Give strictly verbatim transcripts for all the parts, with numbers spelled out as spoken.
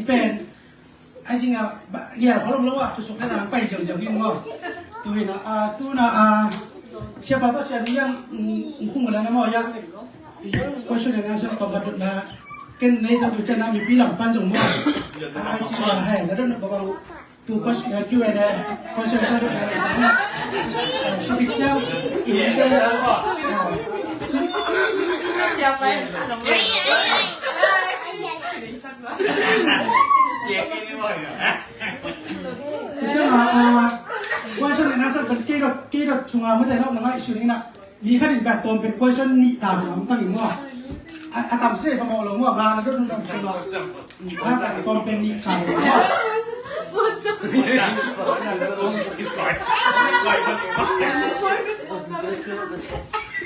Pen ai cing a ba ya kholom lo a tu suk na pai ziau ziau in maw. Tu hi na a tu na a siapa tawh sia ni yang khung la na maw ya. Question and answer tawh ka dot na ken nei tawh tu ciang na mipi lam pan zong maw. Ai cing a hai na dot na ba bang. Tu question, Q and A question sa dot na. Picture in the Tua ciang a, a, question and answer kan kei dot, kei dot sung a mate nop na ngai su ning na. Mi khat in bek tawm pen question nih ta bang tang in maw. A, a tam se pa maw lo maw, nga na dot dot dot maw. A, tawm pen nih ta maw.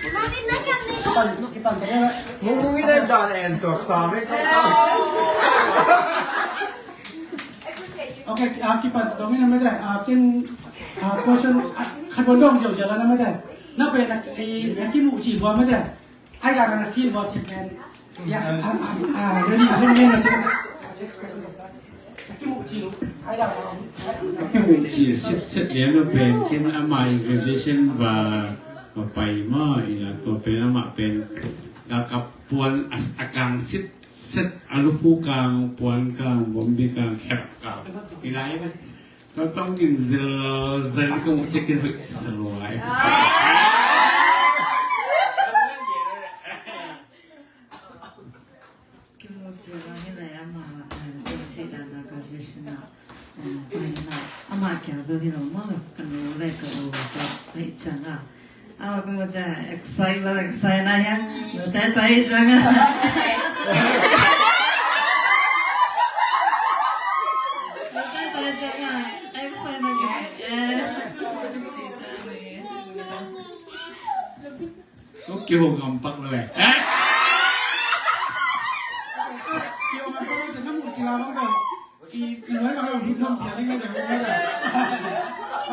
Kipan, kipan, kipan. Mungkin ada dan entok sampai kau. Okay, a, kipan dong in a mate, a, ken, a, question, a, khat bon dong ziau ziau la na mate. Na pe na, e, na kimuh ci bua mate. Ai da na feel bua ci pen. Ya, a, a, a, ready, home man na ci. Na kimuh ci lu. Ai da na. Kimuh ci, set, set lian na pen, ken ama invitation ba, ba pai ma, ina tua pen ama pen. Ga ka puan as akang sit. Set a lukhu kang, puan kang, bombi kang, kherap kang. Ilai ba? Totong in zel, zel kong cekin hoih selua. Kimu zel ni lai ama, eh, kong si dan a graduation a. Ama kia bel hi lo maw, ka nu le ka u ka hih ciang a. Ama ka mu ciang a excite lo, excite na hiang. Nu te tai ciang a. Nu te tai ciang a. Excite na hiang. Kong kiho ngam pak lo eh. Kiho ngam pak lo, na mu ci la lo. I, i nuai bang lut nuam pian ding ding ding.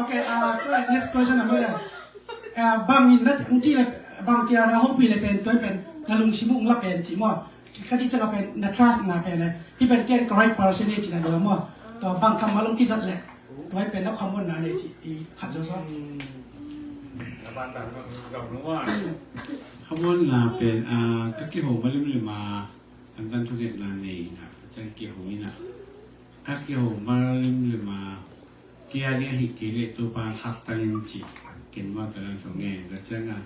Okay, ah, tua next question ah, mate. Ah, bang in na ci le, bang ci na hong pi le pen, tua pen na lungsim ung la pen ci maw. Ka ci ciang a pen na trust na pen le. Hi pen ken ka right person hi ci na dua maw. Tua bang kammal ong kizat le. Tua pen na common na ne ci i khat zaw zaw. Common na pen, ah, ka kiho ma lim lim a. Antan thungetna nei ina, ciang kiho ina. Ka kiho ma limlim a, kia ding ahi kei leh Topa khaktan in ci. Ken ma talan thunget, ka ciang a.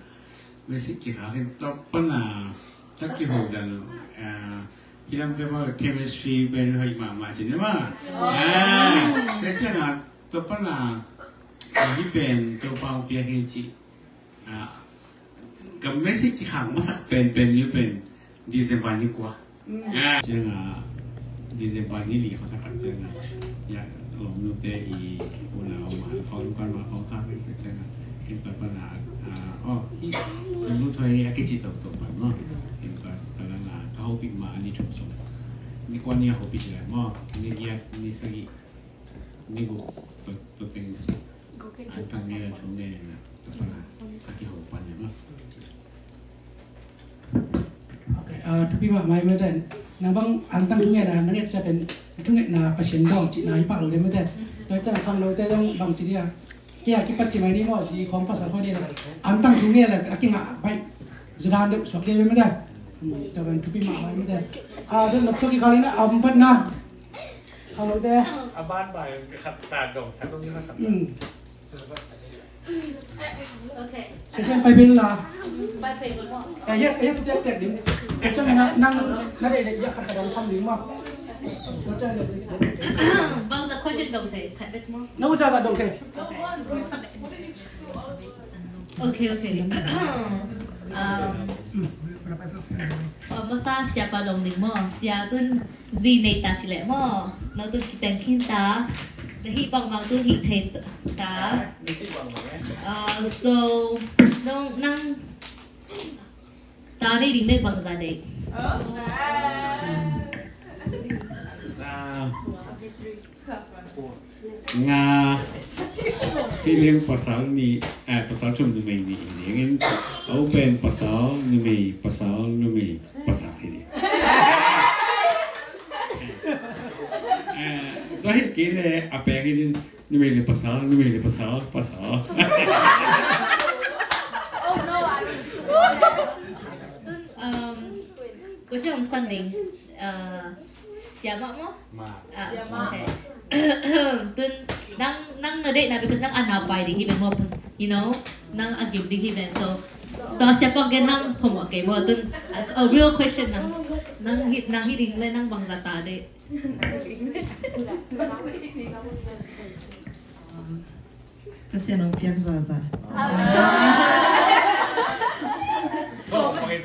Basic kikhak in tua pan a, ka kiho dan, ah, hi lam te ma chemistry pen hoih mahmah ci ne ma. Ah, ka ciang a, tua pan a, ah, hi pen Topa hong piak hi ci. Ah, ka message kikhang masak penpen ni pen December ni kua. Mm. Ah, ciang a December ni li kha tak ciang a. Ya, lawmnu te i unau ma khawng pan ma khawng kha tak ciang a. Kin pa pa na, ah, oh, i lawmnu thoi a kici tok tok pan ma. Kin pa ta la na ka hopih ma ni thok song. Ni kua ni a hopih le ma. Ni giat, ni sagih, ni guk, tok tok teng. An tang nge, thong nge na, tua pana, ka kiho pan nge ma. Okay, ah, thupi mahmah hi mate. Nang bang an tang thungetna na nget ciat pen, thungetna Pasian dawng cihna hi pah lo ding mate. Tua ciang khangnote zong bang ci dia. Kia kipat ci mai ni maw ci khawng pasal khawng ni la. An tang thunget la a kingah baih. Zudan deuh suak dia mate. Hmm, tua bang thupi mahmah hi mate. Ah, dot nop tua kikhal in a, ah, patna. Khangnote. A ban bai ka khat ta dong sa dong ni ma khat. Hmm. Okay. Session pai pen la. Pai pen ko. Eh, ya, ya, tu tiap tiap dim. Macam na, nang, na dek dek ya khat kadang sam dim ma. Macam dek dek dek. Bang sa question dong sa, khat dek mo. Na ucap sa dong ke. Okay, okay. Um, oh, masa siapa dong dim mo? Siapa Zi nei ta ci leh maw. Nang tu kiteng khin ta. Na hih bangbang tu hih thei ta. Ah, so, nong nang ta nei ding leh bangza nei. Ah. Nga hi ding pasal nih, eh, pasal thum numei nih hi ding in, a u pen pasal numei, pasal numei, pasal hi ding. Tua hi kei le a peng hi din, numei le pasal, numei le pasal, pasal. Tun, um, question hong sang ning, uh, siamah maw? Ah, okay. Tun nang, nang na deihna, because nang a na pai ding hi ven maw, you know, nang a gim ding hi ven. So, so siapa gen hang phamawh kei maw. Tun a, a real question, nang, nang hi, nang hi ding le nang bangzah ta deih? Pasian hong piak zaza. So, okay.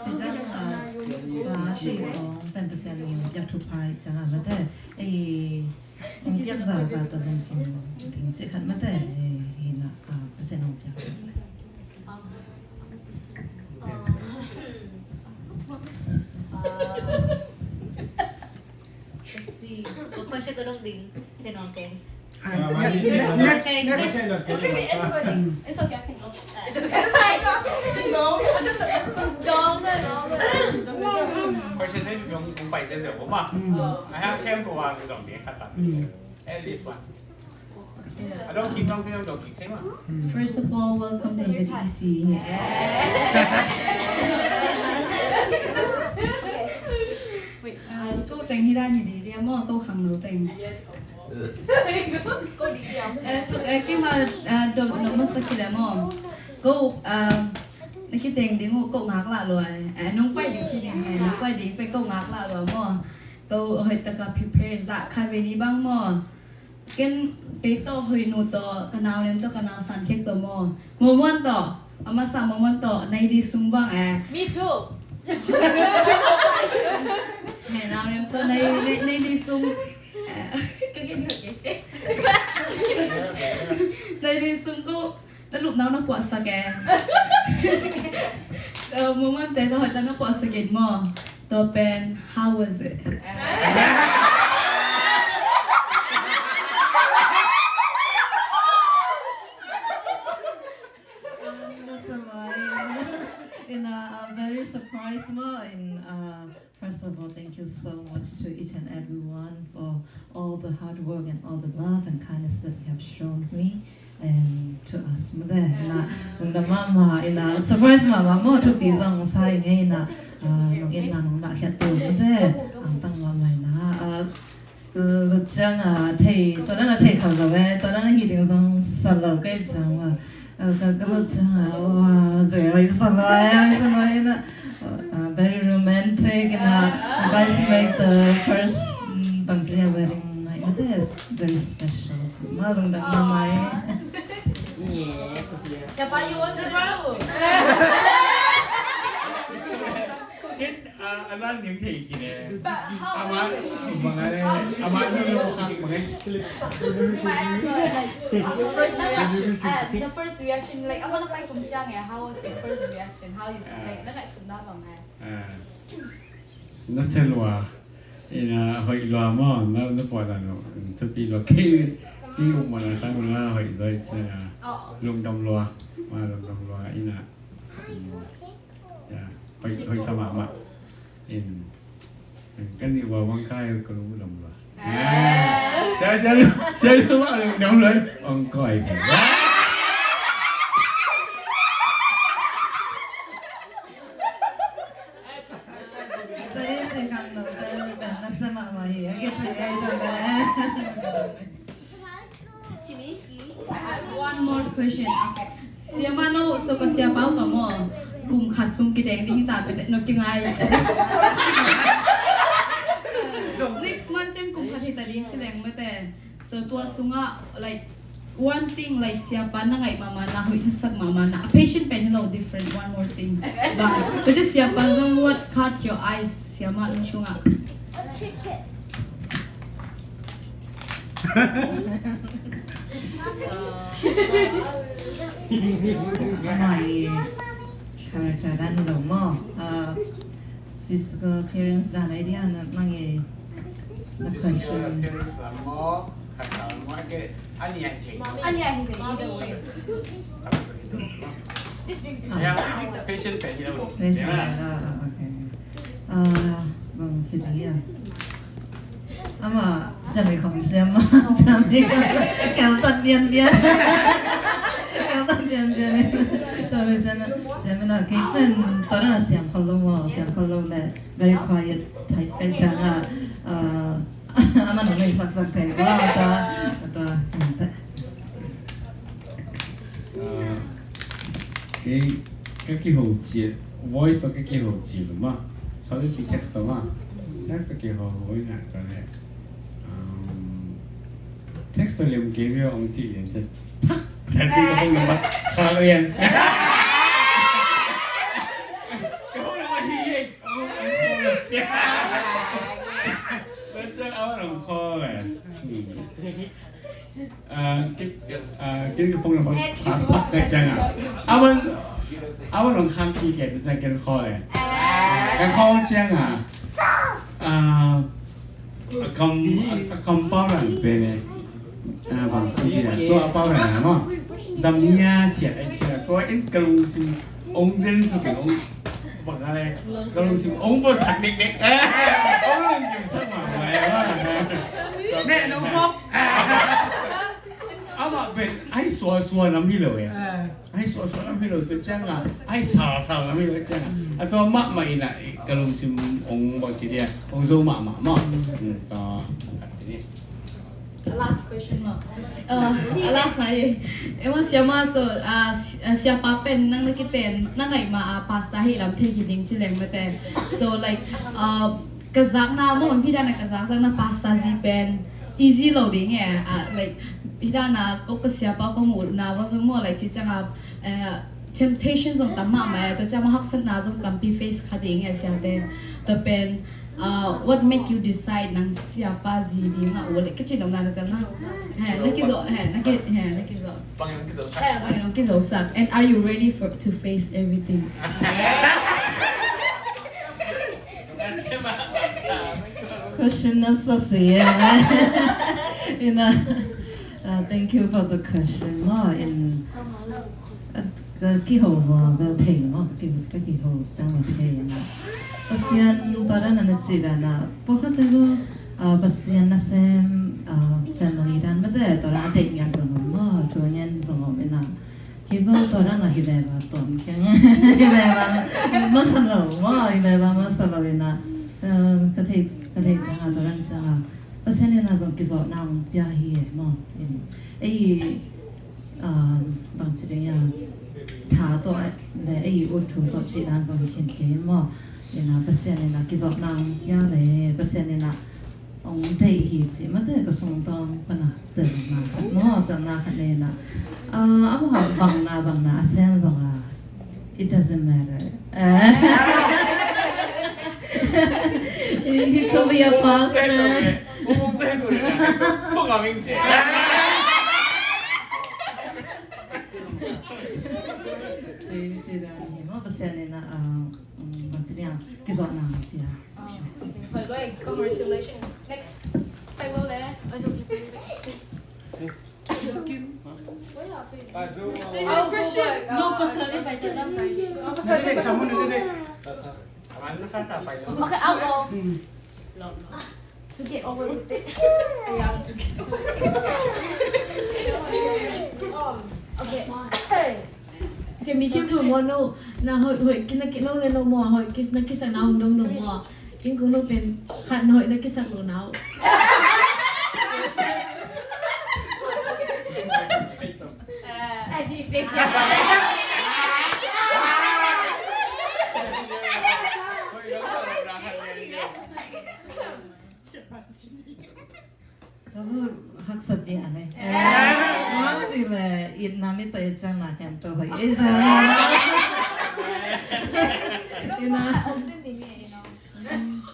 Ci ciang a, a ci hong pen Pasian hong piak thupha hi ciang a, mate, ei, hong piak zaza ta lungkim ding ci khat, mate, ei, hi na, a, Pasian hong piak zaza. Let's see. Tua question ka dong ding. Ken ong keng. Next, next, next. It's okay, I can go. It's okay. Dong, dong. Question ให้ลงลงไปเฉยๆผมอ่ะ I have แค่ตัววางอยู่ตรงนี้ครับ at least one. I don't keep long time, don't keep time. First of all, welcome to Z E C. Wait, uh, ko teng hi dan hi di dia maw, ko khangno teng. Eh, tuk, eh, kima, eh, dom, dom masa kila maw. Ko, eh, na kiteng ding uh, ko ngaklah lua, eh. Eh, nong pai ding ci ding, eh, nong pai ding pen ko ngaklah lua maw. Ko hoih taka prepare zah kha ve ni bang maw. Ken kei tawh, Hoih nu tawh, ka nau nem tawh, ka nau San Khek tawh maw. Momuan tawh, a masa Momuan tawh, nai di sung bang, eh. Me too. He, nau nem tawh, nai, nai, nai di sung. Eh, ka gen ni kei se. Nai di sung ko, na lupna uh na puahsak e. So, Momuan te tawh hoih tak na puahsak in maw. Tua pen, how was it? Um, that's a lie. In a, uh, very surprised maw. In, uh, first of all, thank you so much to each and everyone for all the hard work and all the love and kindness that you have shown me and to us. Mate, na, lungdam mahmah, ina, surprise mahmah maw, thupi zong sa ing e, ina, ah, lungdam na, lungdam khiat tu, mate, ang tang mahmah, ina, ah, lut ciang a thei, tua dan a thei kha lo e, tua dan a hi ding zong sa lo kei ciang a, ah, ka, ka lut ciang a, wa, zui lai sa lo e, sa lo e, ina, uh, very romantic, and, uh, you guys make the first, mm, bang ci a wedding night. It is very special. Ma lungdam na mai. Siapa you want to do? Ken, uh, a lan ding thei kine. But how was it? Ama, ama ni lo kak mange. My answer, like, the first reaction, uh, the first reaction, like, ama na pai kum ciang e, how was your first reaction? How you, like, na ngaihsutna bang e? Ah. Na sia lua, ina hoih lua maw, na, na puah dan uh, thupi lua kei, kei um mana sang na hoih zoi cia, lungdam lua, ma lungdam lua, ina, ya, hoih, hoih sa mahmah, in, kan ni wa wang kai ka lungdam lua. Sia, sia lu, sia lu wa lungdam lua, ong koi. Sorry, say kang no, sorry, ben, nasa mama hi. Okay, sorry, I don't know. I have one more question. Okay. Siapa no, so ka siapa ka mo. Kum khat sung kideng ding ta pe no kingai. Next month ciang kum khat hi ta ding ci leng mate. So tua sungah, like, one thing, like, siapa na ngaih mahmah na, hoih na sak mahmah na, a patient pen hi lo, different, one more thing. But, so just siapa zong, what caught your eyes, siapa lungchung ah? Amah i character dan lo maw? Uh, physical appearance dan idea na mang e. The question. Physical appearance la maw? Khat la maw? Ani a hi thei. Ani a hi thei, either way. Ja, patient pen hi lo. Patient pen, ah, ah, okay. Ah, bang ci ding a. Amah ciamih khong siam mah, ciamih khong, kheltat bianbian. Kheltat bianbian. Ciamih siam, siam mah, kei pen tua dan a siam khol lo maw, siam khol lo leh very quiet type pen ciang a, ah, amah nong nei saksak thei. Wah, tua, tua, tua. Ah, kei ka kiho ciat, voice tawh ka kiho ciat lo maw. Sorry, pi text tawh maw. Text tawh kiho ho ina tawh leh. Um, text tawh liam kei mi ong ci lian ciat. Phak! San ti ka phone number. Khak lian. Ka phone number hi hei. Oh, ang phone number. Tua ciang a wan ong call leh. Hmm. Ah, ki, ah, kei ka phone number phak, phak ka ciang a. A wan, a wan ong khak kik kei ciang kei call leh. Ka call ciang a. Ah, a kam, a kam pau dan pen e. Ah, bang ci dia. Tua a pau dan a maw. Dam nia ciat ai ciat. Tua in ka lungsim ong zen suk in ong bang a le. Ka lungsim ong bawlsak dekdek. Eh, ong lungkim sak mahmah e. Neh nong hop. Amah pen ai suasua nam hi lo e. Ah. Ai suasua nam hi lo ciang a. Ai salsal nam hi lo ciang a. A tua mahmah ina ka lungsim ong bang ci dia. Ong zo mahmah maw. Hmm, tua. Last question maw. Uh, last na ye. Ema siama so, uh, si-, uh, siapa pen nang na kiten, nang ai ma, uh, pastor hi lam thei hi ding ci leng mate. So, like, uh, ka zakna maw, hi dan a ka zakna pastor zi pen easy lo ding e, ah, like, hi dan a ko ka siapa ko mu na wa zong maw, like, ci ciang a, eh, temptation zong tam mahmah e, tua ciang a haksatna zong tampi face kha ding e, siate. Tua pen, ah, what make you decide nang siapa zi ding a, uh, like, ka ci nop na na tam na. He, na kizo, he, na ki, he, na kizo. Bangin kizo sak. He, bangin kizo sak. And are you ready for, to face everything? Question na sa siya. Ina, uh, thank you for the question. No, in, uh, ka kiho maw, bel thei maw, ka ki, ka kiho ciang maw thei na. Pasian tua dan a na ci dan a, pawlkhat te lo, uh, Pasian nasem, uh, family dan mate, tua dan a deih ngiat zong om maw, thu ngen zong om ina. Hi bel tua dan a hi leh ba ton keng. Hi leh ba masa lo maw, hi leh ba masa lo ina. Eh, ka thei, ka thei ciang a, tua dan ciang a. Pasian ina zong kizawhna ong pia hi e maw. In, ei, ah, bang ci ding a. Tha tawh leh ei ut thu tawh cih dan zong hi khin kei maw. Ina Pasian ina kizawhna ong pia leh, Pasian ina ong deih hi ci mate ka sungtawng pana telna khat maw, telna khat nei na. Ah, a maw bangna, bangna a sem zong a, it doesn't matter. Ah. He, he could be a pastor. Ci, ci dan hi maw, Pasian ina, ah, um, bang ci nia, kizawhna pia. Congratulations. Next. Okay, I'll go. To get over with it. Yeah, to get over with it. Okay. Hey. Okay, mi kim tu mo no. Na hoi hoi kina kina no mo hoi kis na kisa na ung dong no mo. Kin kong no pen khat no hoi na kisa no na. Ai, ci, ci, ci. Ka bu haksat dia ne. Mang ci le, it na mi to it ciang na kan to hoi. Ei sa. Ina.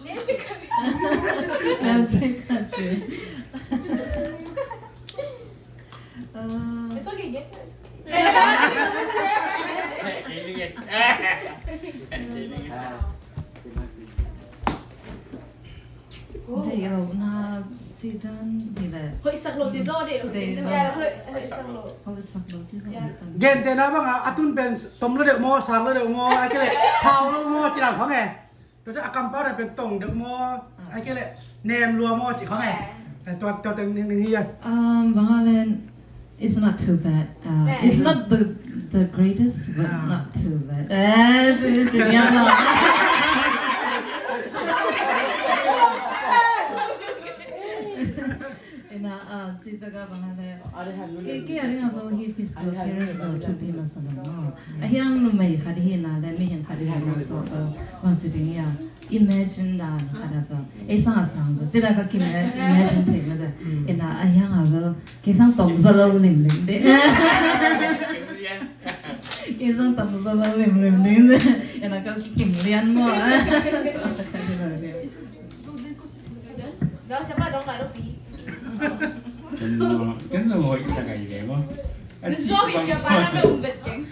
Ina ci ka ci. Ah. It's okay, get to it. Deih lohna Ci dan hi leh. Hoihsak lo ci zaw deuh. Deuh. Ya, hoih, hoihsak lo. Hoihsak lo ci zaw. Ya. Gentehna bangah a tun pen tom lo deuh maw, sang lo deuh maw, a kei leh thau lo maw, ci dan khong e. Tua ciang a kampau dan pen tong deuh maw, a kei leh nem lua maw, ci khong e. Eh, tua, tua teng ning, ning hi a. Um, bang a len, it's not too bad. Uh, it's not the, the greatest, but not too bad. Eh, ci, ci niam lo. Ina, ah, ci taka bang a le. Kei, kei a ding a bang hi physical appearance bang thupi masa lo maw. A hiang numei khat hi na le, mihing khat hi na tawh bang ci ding ia. Imagine dan khat a bang. Ei sang a sang bang. Ci da ka ki imagine thei mah le. Ina a hiang a bang. Kei sang tong zaw lo limlim ding. Kei sang tong zaw lo limlim ding. Ina ka kim lian maw. Dong siapa dong lalu pi. Ken lo, ken lo hoih sa kai le maw. Nasuami siapa na me umbet keng.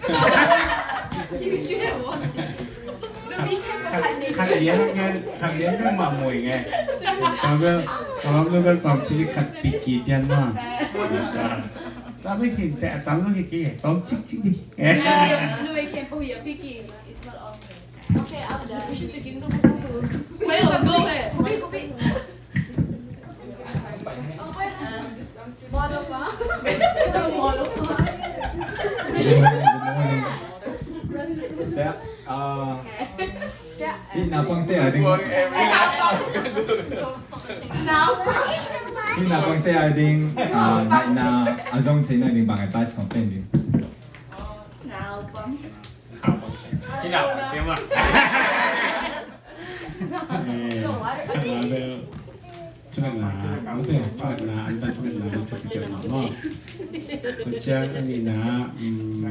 Ini sudah maw. Khat lian ngan, khat lian ngan mah mui ngai. Kawm lo, kawm lo kawm cili khat piki pian maw. Tapi kinte atam lo hiki, tom cik cik di. Lu e ken po ya piki. It's not often. Okay, I'm done. We should begin the whistle. Wait, go ahead. Kopi, kopi. Model pa. Model pa. Siap. Ah, ih, na pang te a ding. Ih, na pang te a ding. Ah, na, na, a zong cina ding bang advice kong pen ding. Hau pang. Hau pang. Hina pang te ma. Eh, hau pang. Cina na, ang te, cina na, ang te, cina na, ang te, cina na, no. Kuciang ang ina, mm,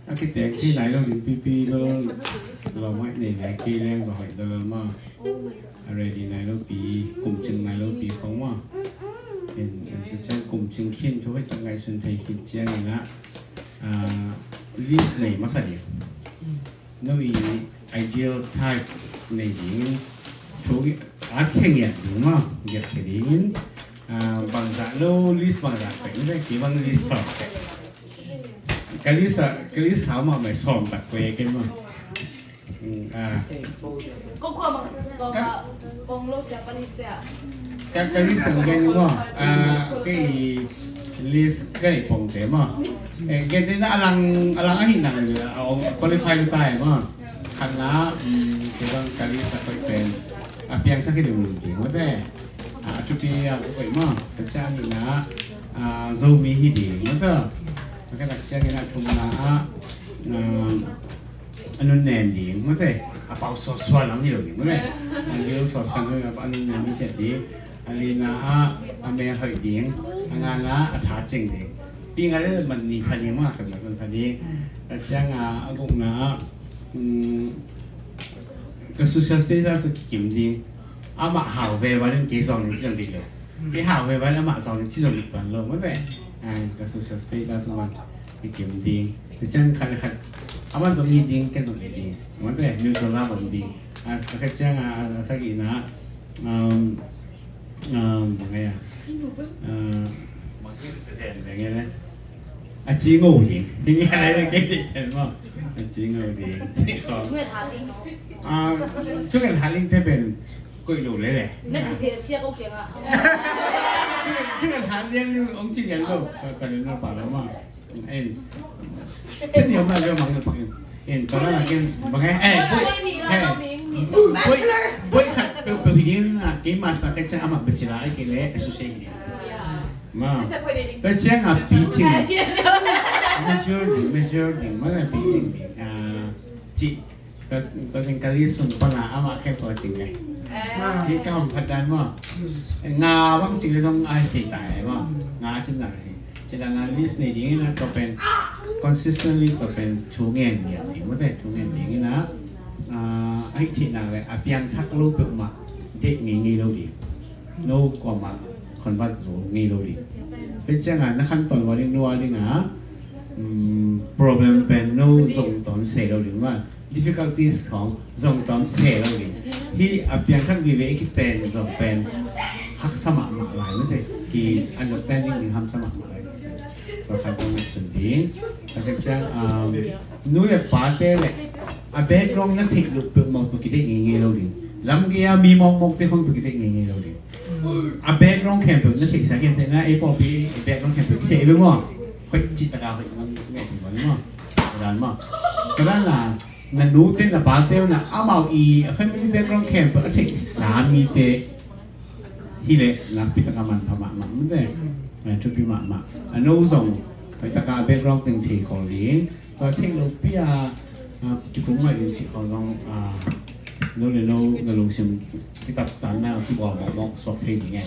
ang kita, kita na, ilo, pipi, ilo, lo, mai, ni, na, ki, leng, ba, hoi, lo, lo, ma. Already nai lo pi, kum cing nai lo pi khong maw. In, in, tua ciang kum cing khin thu hei ciang ngaihsun thei khin ciang in ah, ah, list nei masa ding. No i ideal type nei ding. Thu i at khe ngiat ding maw, ngiat khe ding in. Ah, bangzah lo list bangzah pek, ni pek ki bang list sawm pek. Ka list ah, ka list ah mah mai sawm tak pek ken maw. Mm, ah. Ko khua bang, so ka, kong lo sia panis te ah. Ka, ka list ang gen mo. Ah, okay, list kai pong te mo. Eh, gen te na alang, alang ahi nang, ah, ong qualify lu tai mo. Khat na, mm, ke bang ka list a koi pen. A piang chak hi ding mo te. Ah, chuti a koi mo. Ka chang hi na, ah, Zomi hi ding mo te. Ka tak chang hi na thum na, ah, ah, a nun nen ding, mate. A pau suasua lam hi lo ding, mate. A liu suasua lam hi lo, a nun nen ding, a lina a, a mel hoih ding, a ngana a tha cing ding. Pi nga le man ni pha ding, ma khat man pha ding. A ciang a, a gukna a, um, ka social status kikim ding. Amah hau ve valin kei zong ning ci zong dik lo. Kei hau ve valin amah zong ning ci zong dik tuan lo. Mate, ah, ka social status man kikim ding. Tua ciang khat le khat amah zong ngi ding, ken zong ngi ding. Mate, neutral la bang ding. Ah, ka ciang ah, ah, sagihna, um, um, bang ngai ah. Ah, bang ngai ah. A ci ngo ding. Ding ya lai kei ding pen maw. A ci ngo ding. Ci khong. Thunget ha ling. Ah, thunget ha ling te pen koih lo le le. Na ci sia sia ko kiang ah. Thunget ha ling ni ong ci lian lo. Ka, ka lian lo pa lo maw. En. Chen yom la le mang le pa en. En, ka la ken bang eh. Eh, boy. Eh. Boy, boy khat pe, pe hidin na ke master ke chen ama bachelor ke le associate. Ma. Tua ciang a picing. Mature ding, mature ding, ma na picing ding. Ah, ci, tua, tua ciang ka li sung pana ama khe tua cing le. Ki ka hong phat dan maw. Nga bang cing le zong a hei tai maw. Nga cin na hei. Ci dan a list nei ding ina tua pen consistently tua pen thu ngen ding. Maw te thu ngen ding ina. Ah, a hei ci na le a piang thak lo peuhmah deh ngei ngei lo ding. No kuamah convert zo ngei lo ding. Tua ciangin na khantawn ua ding, no a ding a, um, problem pen no zong tawn se lo ding maw. Difficulties khong zong tawn se lo ding. Hih a piangthak vive i kiten zong pen haksa mahmah lai mate, ki understanding ding hamsa mahmah lai. Tua khat zong na sun ding. Tua khit ciang, um, nu le pate le a background na theih loh peuhmah tawh kideih ngeingei lo ding. Lamgei a mi mawkmawkte khong tawh kideih ngeingei lo ding. A background khempeuh na theihsa kei te na, ei pawlpi background khempeuh kitheih lo maw? Hoih cih taka hoih mah, mah, mah, mah. Tua dan maw? Tua dan a, na nute na pate uh na amau i a family background khempeuh a theihsa mite hi leh nakpi taka manpha mahmah mate. Eh, thupi mahmah. A no zong hoih taka a background teng thei khol ding. Tua theih lopi a, ah, kikum ngai ding cih khol zong, ah, no le no na lungsim kitaptanna kibawl mawkmawk suak thei ding e.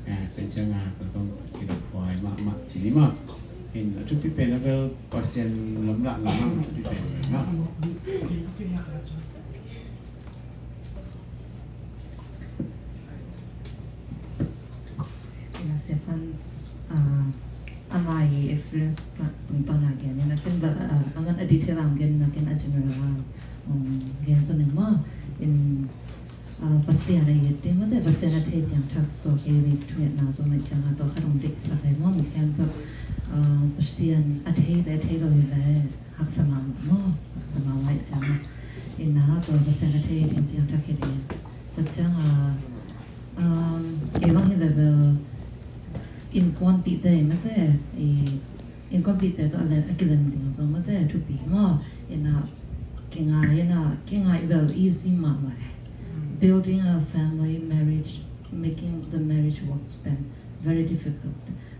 Ah, tua ciang a, tua zong kidophuai mahmah ci ni maw. In a thupi pen a bel Pasian lamlahna mah thupi pen mah. Ina Stefan, ah, ama i experience tungtawn a gen ina ken ba, ah, aman a detail a gen ina ken a general a, um, gen zong ina maw in, ah, Pasian a it ding mate, Pasian a thei piangthak tawh kei mi thungetna zong ina ciang a tawh khat hong deihsak ina maw, mi khempeuh, ah, Pasian a thei le a thei lo hi le haksa mahmah maw, haksa mahmah ina ciang a ina tawh Pasian a thei piangthak hi ding. Tua ciang a, um, kei bang hi le bel innkuanpihte mate, i innkuanpihte tawh a lem, a kilem ding zong mate thupi maw. Ina kingai ina, kingai bel easy mahmah. Building a family, marriage, making the marriage works pen very difficult.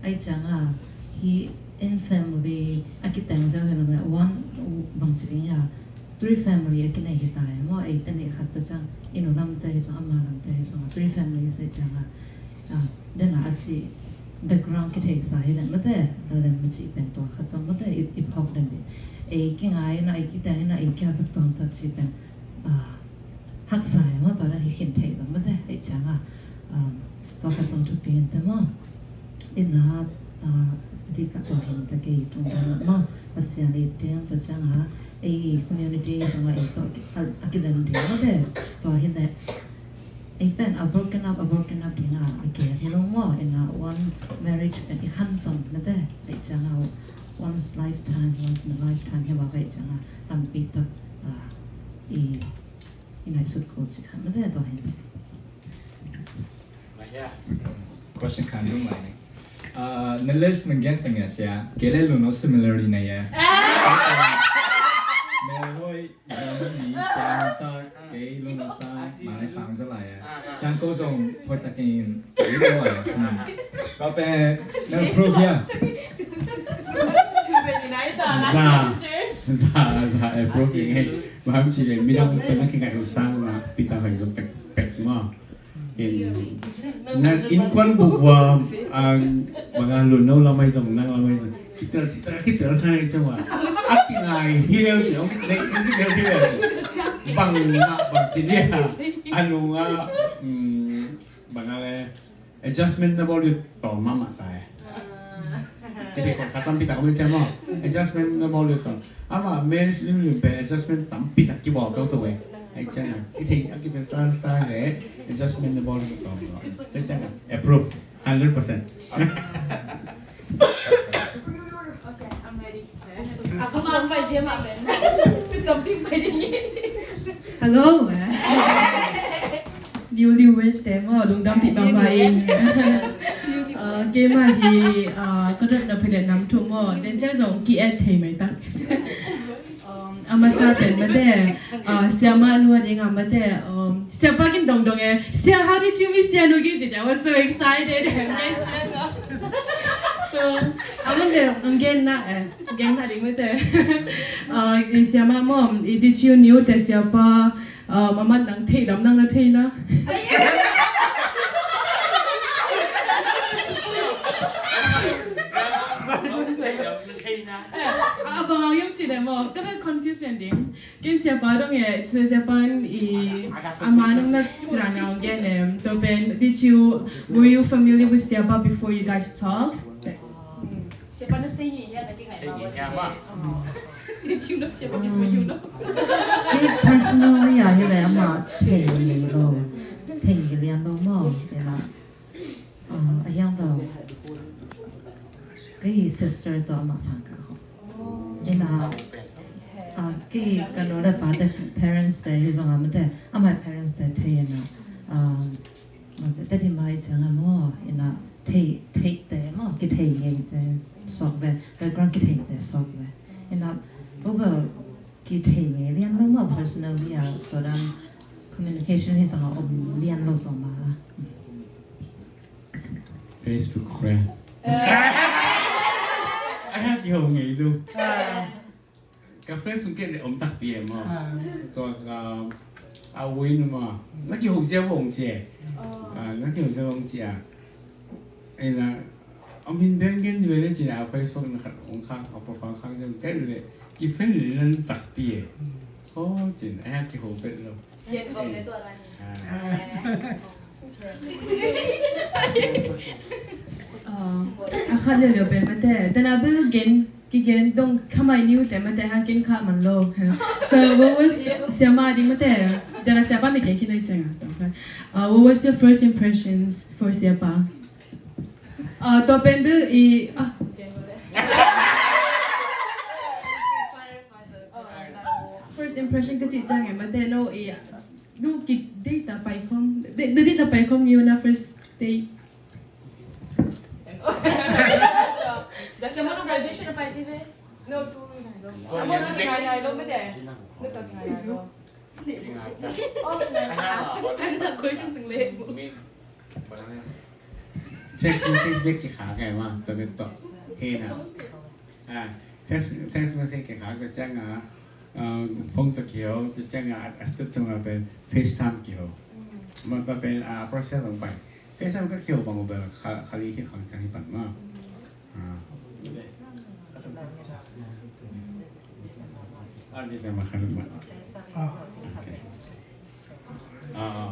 Ahih ciang a, hi in family a kiteng zong hi lo maw, one bang ci ding a, three family a kinei hi ta hi maw, eite nih khat ta ciang, i nu lamte hi zong, ama lamte hi zong, three family sa ciang a, ah, den a a ci background kitheihsa hi den mate, a lem a ci pen tua khat zong mate, i, i phawk den ding. Ei kingai ina, ei kiteng ina, ei kia bek tuang ta ci pen, ah, haksa hi maw, tua dan hi khin thei lo mate, ei ciang a, um, tua khat zong thupi in te maw. Ina, ah, a dik a tua hin te kei tung dan maw. Pasian i tiang tua ciang a, ei community zong a ei tawh a, a kilem ding mate. Tua hi le, ei pen a broken up, a broken up ding a, a gen hi lo maw. Ina one marriage pen i khantom mate. Ei ciang a once lifetime, once in a lifetime hi maw, ei ciang a tampi tak, ah, i I ngaihsut ko ci kha, na ve to hen ci. Maya. Question khan dum mai ni. Ah, na list nang gen tang ya sia. Kei le Luno similarly na ya. Mel hoi, Germany, Piang Chak, kei Luno sang, ma le sang za la ya. Chang ko zong hoi ta kin, kei lo ya. Ka pe, na prove ya. Za, za, za, eh, prove ya. Maham ci le, midang tawh na kingaih uh sang na, pita hai zong pek, pek maw. In, na innkuan buk uh a, bang a Luno lamai zong, nang lamai zong. Kitel, kitel, kitel sa nai cuma. A kingai hi leu ci, ong, ne, hi leu, hi leu. Bang na, bang ci dia. Anu nga, mm, bang a le. Adjustment na bawl uh tawm mahmah ta e. Kei kong sa tampi tak om ciang maw. Adjustment na bawl uh tawm. Ama marriage limlim pen adjustment tampi tak kibawl toto e. Ai ciang a. I thei a kipen tan sa le adjustment na bawl uh tawm lo. Ai ciang a. Approve. Hundred percent. Hello. Newlywed te maw, lungdam pih mahmah in. Ah, keimah hi, ah, ka dotna pha le nam thu maw, den ciang zong ki-et thei mai tak. Um, a masa pen mate, ah, siamah nu a ding a mate, um, siapa kin dongdong e, sia ha di ciu mi sia nu kin ci ciang, was so excited. So, a man de, ang gen na, eh, gen na ding mate. Ah, i siamah maw, i di ciu niu te siapa, ah, maman nang thei dam nang na thei na. Ah, bang a yong ci de maw, ka na confuse pen ding. Ken siapa dong e, so siapa in i ama nang na cina na ong gen em. To pen, did you, were you familiar with siapa before you guys talk? Siapa na say ni ya na kingai ma. Did you know siapa before you know? Kei personally a hi le ama thei ni lo. Thei ni lian lo maw. Kei la. Kei sister tawh amah sang ka hong. Ina, ah, kei ka nu le pa te parents te hi zong a mate, amah parents te thei ina, ah, mate, te di mai chang a mo, ina, thei, thei te mo, kithei ngei te sok ve, background kithei te sok ve. Ina, bubel kithei ngei lian lo mo, personally a, tua dan communication hi zong a om lian lo tua ma. Facebook friend. Ai ha kiho ngei lo. Ka friend sung ken om takpi e maw. Tua ka a win maw. Na kiho cia vong cia. Na kiho cia vong cia. Ina a min ben gen ni le cina a Facebook na khat ong khak a profile khak cia ken le ki friend ni nan takpi e. Ho cin ai ha kiho bet lo. Sian gawp le tua lai. A khat liauliau pen mate, tena bel gen, kigen dong khamai niu te mate ha ken kha man lo. So what was, siama ding mate, tena siapa mi gen kinai chenga. What was your first impressions for siapa? Tua pen bel i first impression ka cih ciang e mate no i no ki date a pai khom, date a pai khom ni na first date. Tua mah no graduation a pai ci ve. No tu ngai lo. Tua mah no ngai lo mate. No tu ngai lo. Text message bek kikhak e ma tua bek tawh. He na. Text, text message kikhak ka ciang a, phone tawh kiho, tua ciang a, a step tung a pen FaceTime kiho. Ma tua pen a process hong pai. FaceTime ka kiho bang bel kha, kha li khi khang ciang hi pan ma. Ah, December kha thum ma. Ah,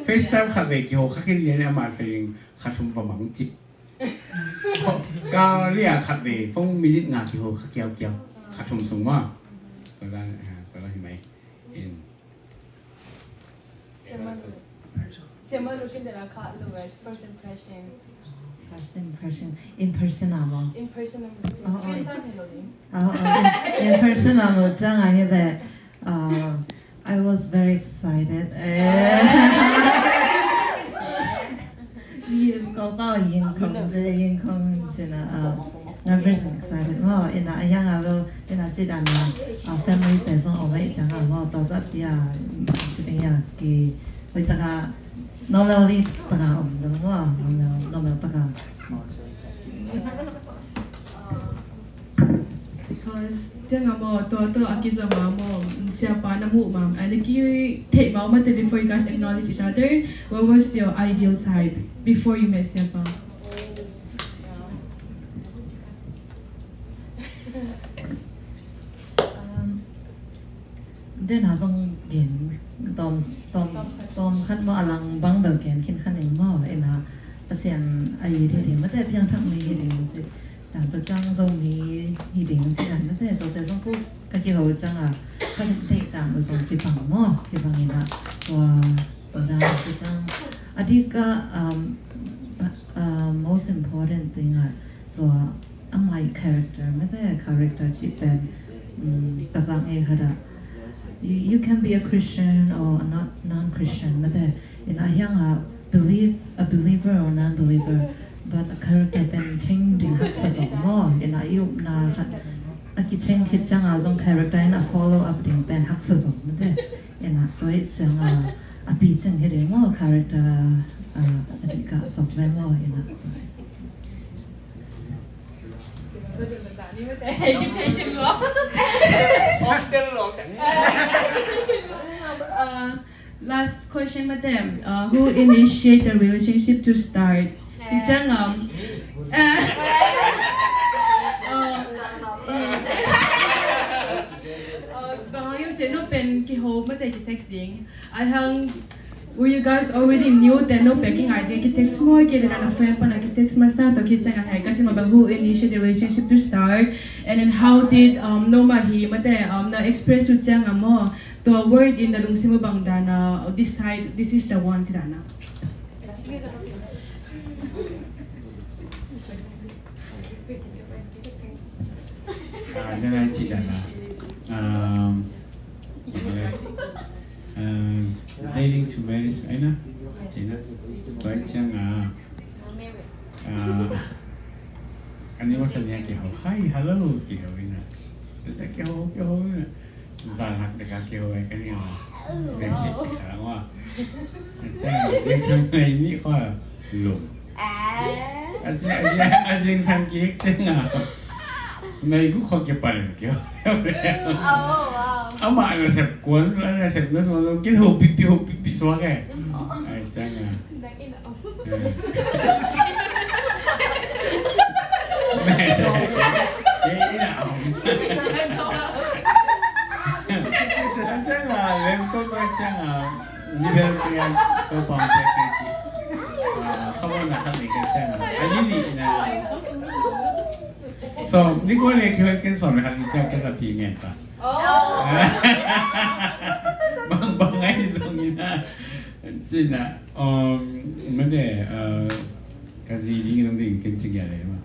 FaceTime khat ve kiho kha khin lian a ma kha ling kha thum va mang cik. Ka lia khat ve phone minute nga kiho kha kiau kiau kha thum sung ma. Tua la, tua la hi mai. In. Siama lu kin dena kha lu first impression. First impression. In person a maw? In person a maw? Oh, oh. FaceTime hello ding. Oh, oh. In person a maw ciang a hi ve. I was very excited. Yin kong pau yin kong ze yin kong zina. Nga very excited. Maw ina a hiang a lo ina ci dan a family te zong om a i ciang a maw tua zat pia ci ding a ki oi taka normal li taka om lo maw normal, normal taka. Because ciang a maw tua tua a kizom a maw siapa na muh ma a na kitheih ma mate before you guys acknowledge each other. What was your ideal type before you met siapa? Dena zong gen tawm, tawm, tawm khat maw a lang bang bel gen khin khan ing maw ina Pasian a it hi ding mate piangthak mi hi ding si dan tua ciang Zomi hi ding si dan mate tuate zong ku ka kiho ciang a ka deih dan uh zong kibang maw kibang ina tua tua dan tua ciang a dik a most important thing a tua amai character mate character cih pen ka zang e khat a you can be a Christian or a non-Christian mate ina hiang a believe a believer or non-believer but a character pen change ding haksa zong maw ina i upna khat a kichange khit ciang a zong character in a follow up ding pen haksa zong mate ina tua i ciang a a pi ciang hi ding maw character a dik a sok ve maw ina. Last question mate, who initiate the relationship to start? Ci ciang um, bang hang yo ce no pen kiho mate ki text ding. Ai hang Were you guys already knew that no packing idea ki text maw ki dena na friend pana ki text masa to ki ciang a hai ka ci ma bang who initiate the relationship to start and then how did um no ma hi mate um na express to ciang a maw to word in the lungsim bang dana decide this is the one ci dana. Ah, den a i cih dan a, um, um, dating to marriage, ai na, cih na, tua i ciang a, ah, a ni masa ni a kiho, hi, hello, kiho ina. Tua ciang kiho, kiho ina. Zan hak dek a kiho ai ka ni a. Message ki khang wa. A ciang a zingsang nai ni kho lum. A ciang, a zingsang ki hek ciang a. Nai gu kho ki pan kiho. Amah nasep kuan, nasep na sua sua kin ho pipi, ho pipi sua ke. A ciang a. So, ni kua ne kihoih ken sawm le khat ni ciang ken la pi ngen ta. Bang bang ai zong ina. Cina, um, mate, uh, ka zi ding dong ding ken ci gia le ma.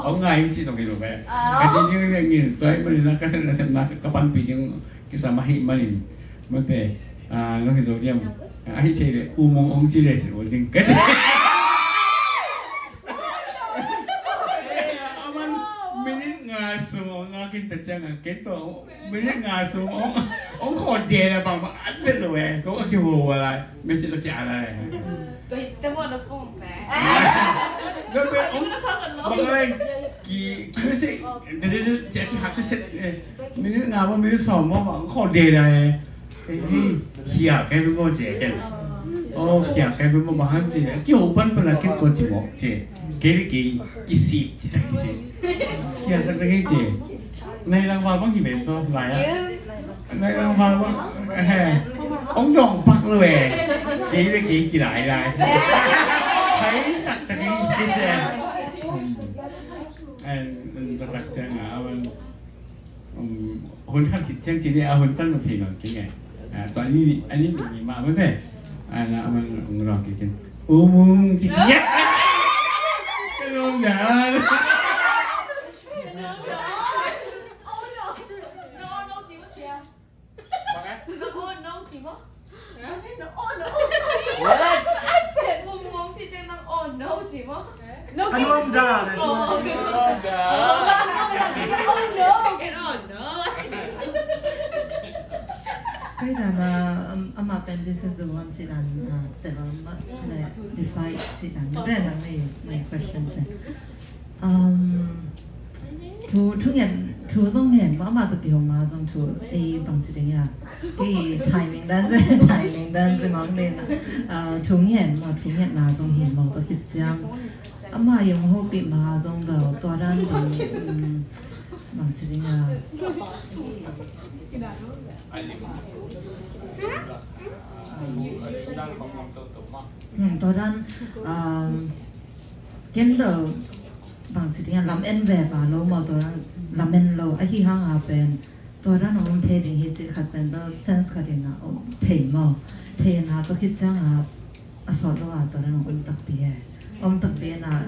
Ong ngai ci dong ding lo pe. Ka zi ding dong ding tua i manin na ka sen na sen na ka panpi ding kisa ma hi manin. Mate, uh, nong hi zo diam. Ahi thei le u mong ong ci le ci ding ka ci. Aman minit nga sung ong nga kin ta ciang a ken to. Minit nga sung ong, ong kho de la bang bang at vet lo e. Ko a ki ho wa la. Message lo ki a la e. Te mo na phone ne. Ga pe ong bang ai ki, ki message de de de ki hak se se. Minit nga mo minit sawm mo bang kho de la e. Hei, hei, khia kai pe mo ce ken. Oh, khia kai pe mo bang ham ce. Ki ho pan pan la ken ko ci mo ce. Kei le kei ki si ci ta ki si. Khia kai ta kei ce. Nai lang va bang ki ben to lai a. Nai lang va bang. He. Ong dong pak lo e. Kei le kei ki lai lai. Hai tak ta kei ki ce. An, an tak ciang a wan. Um, hun khat khit ciang ci ni a hun tan ma thei nawn kei nge. A, tua ni, a ni ni ma ma te. A na man ung rong kei ken. Um, um, ci ni. Ka lawm dan. What? Ka nuam za na ci. Kei dan a, um, amah pen this is the one ci dan, uh, tel ma, ne, decide ci dan. Then a my, my question pen. Um, thu, thu ngen, thu zong ngen, ma, ma to kiho ma zong thu, ei bang ci ding a. Kei timing dan ci, timing dan ci mang nen. Ah, thu ngen, ma thu ngen na zong hi ma to khit ciang. Ama yong ho pi ma zong da, tua dan ding, um, bang ci ding a. Hmm, tua dan, um, ken da, bang ci ding a lam en ve va lo maw, tua lam en lo ahi hang a pen tua dan ong thei ding hi ci khat pen bel sense khat in a ong thei maw, thei in a tua khit ciang a a sawt lo a tua dan ong om takpi e. Om takpi in a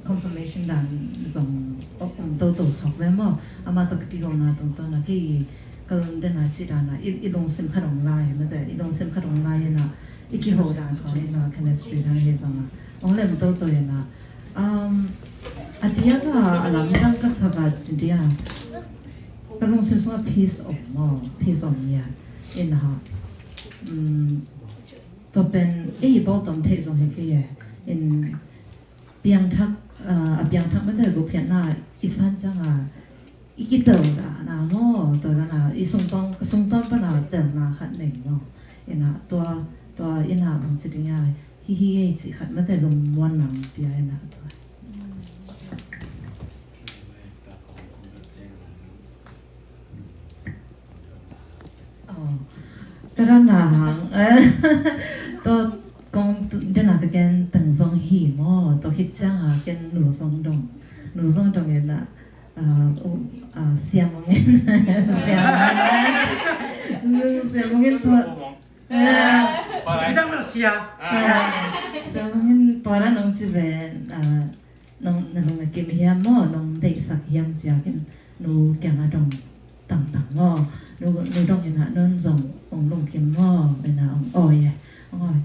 confirmation dan zong om toto sawk ve maw. Ama tua kipi hona tungtawn a kei i ka lungdam a ci dan a i, i lungsim khat ong lai mate, i lungsim khat ong lai in a i kiho dan khawng in a chemistry dan hi zong a ong lem toto in a. Um, a diak a a lamdang ka sak a ci dia. Ka lungsim sungah peace om maw, peace om ia. In ha. Um, tua pen ei bawltom theih zong hi kei e. In piangthak, uh, a piangthak mate gupkhiatna i san ciang a i kitel dahna maw, tua dan a i sungtawng, sungtawng pan a telna khat nei maw. In a tua, tua in a bang ci ding a hi hi ei ci khat mate lungmuan lam pia in a tua. Oh, ka dan a hang. Tua kong tu, dan a ka gen teng zong hi maw, tua khit ciang a ken nu zong dong. Nu zong dong in a, ah, um, ah, Sia Mung in. Sia Mung in. Nu Sia Mung in tua. Ah. Bidang na sia. Ah. Sia Mung in tua dan ong ci ve, ah, nong, na nong na kim hiam maw, nong deihsak hiam ci-a kin, nu kiangah dong tangtang maw, nu, nu dong inah nun zong ong lungkim maw, inah ong awi e, ong awi.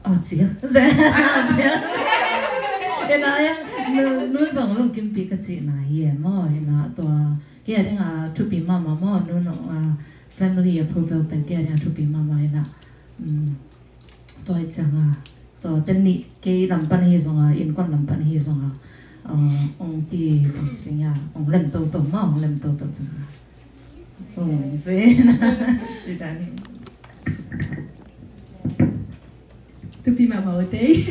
Aw, ci a. Aw, ci a. Inah, inah, nu, nu zong lungkimpi ka cihna hi e maw, inah tua. Kei a dingah thupi mahmah maw, nu, nu, ah, family approval pen kei a dingah thupi mahmah inah. Mm, tua hi ciangah, tua teni kei lam pan hi zongah, innkuan lam pan hi zongah, ah, ong ki, ong ci ding a, ong lem toto maw, ong lem toto ciangah. Ong ci, ci dan hi. Thupi mahmah uh tei.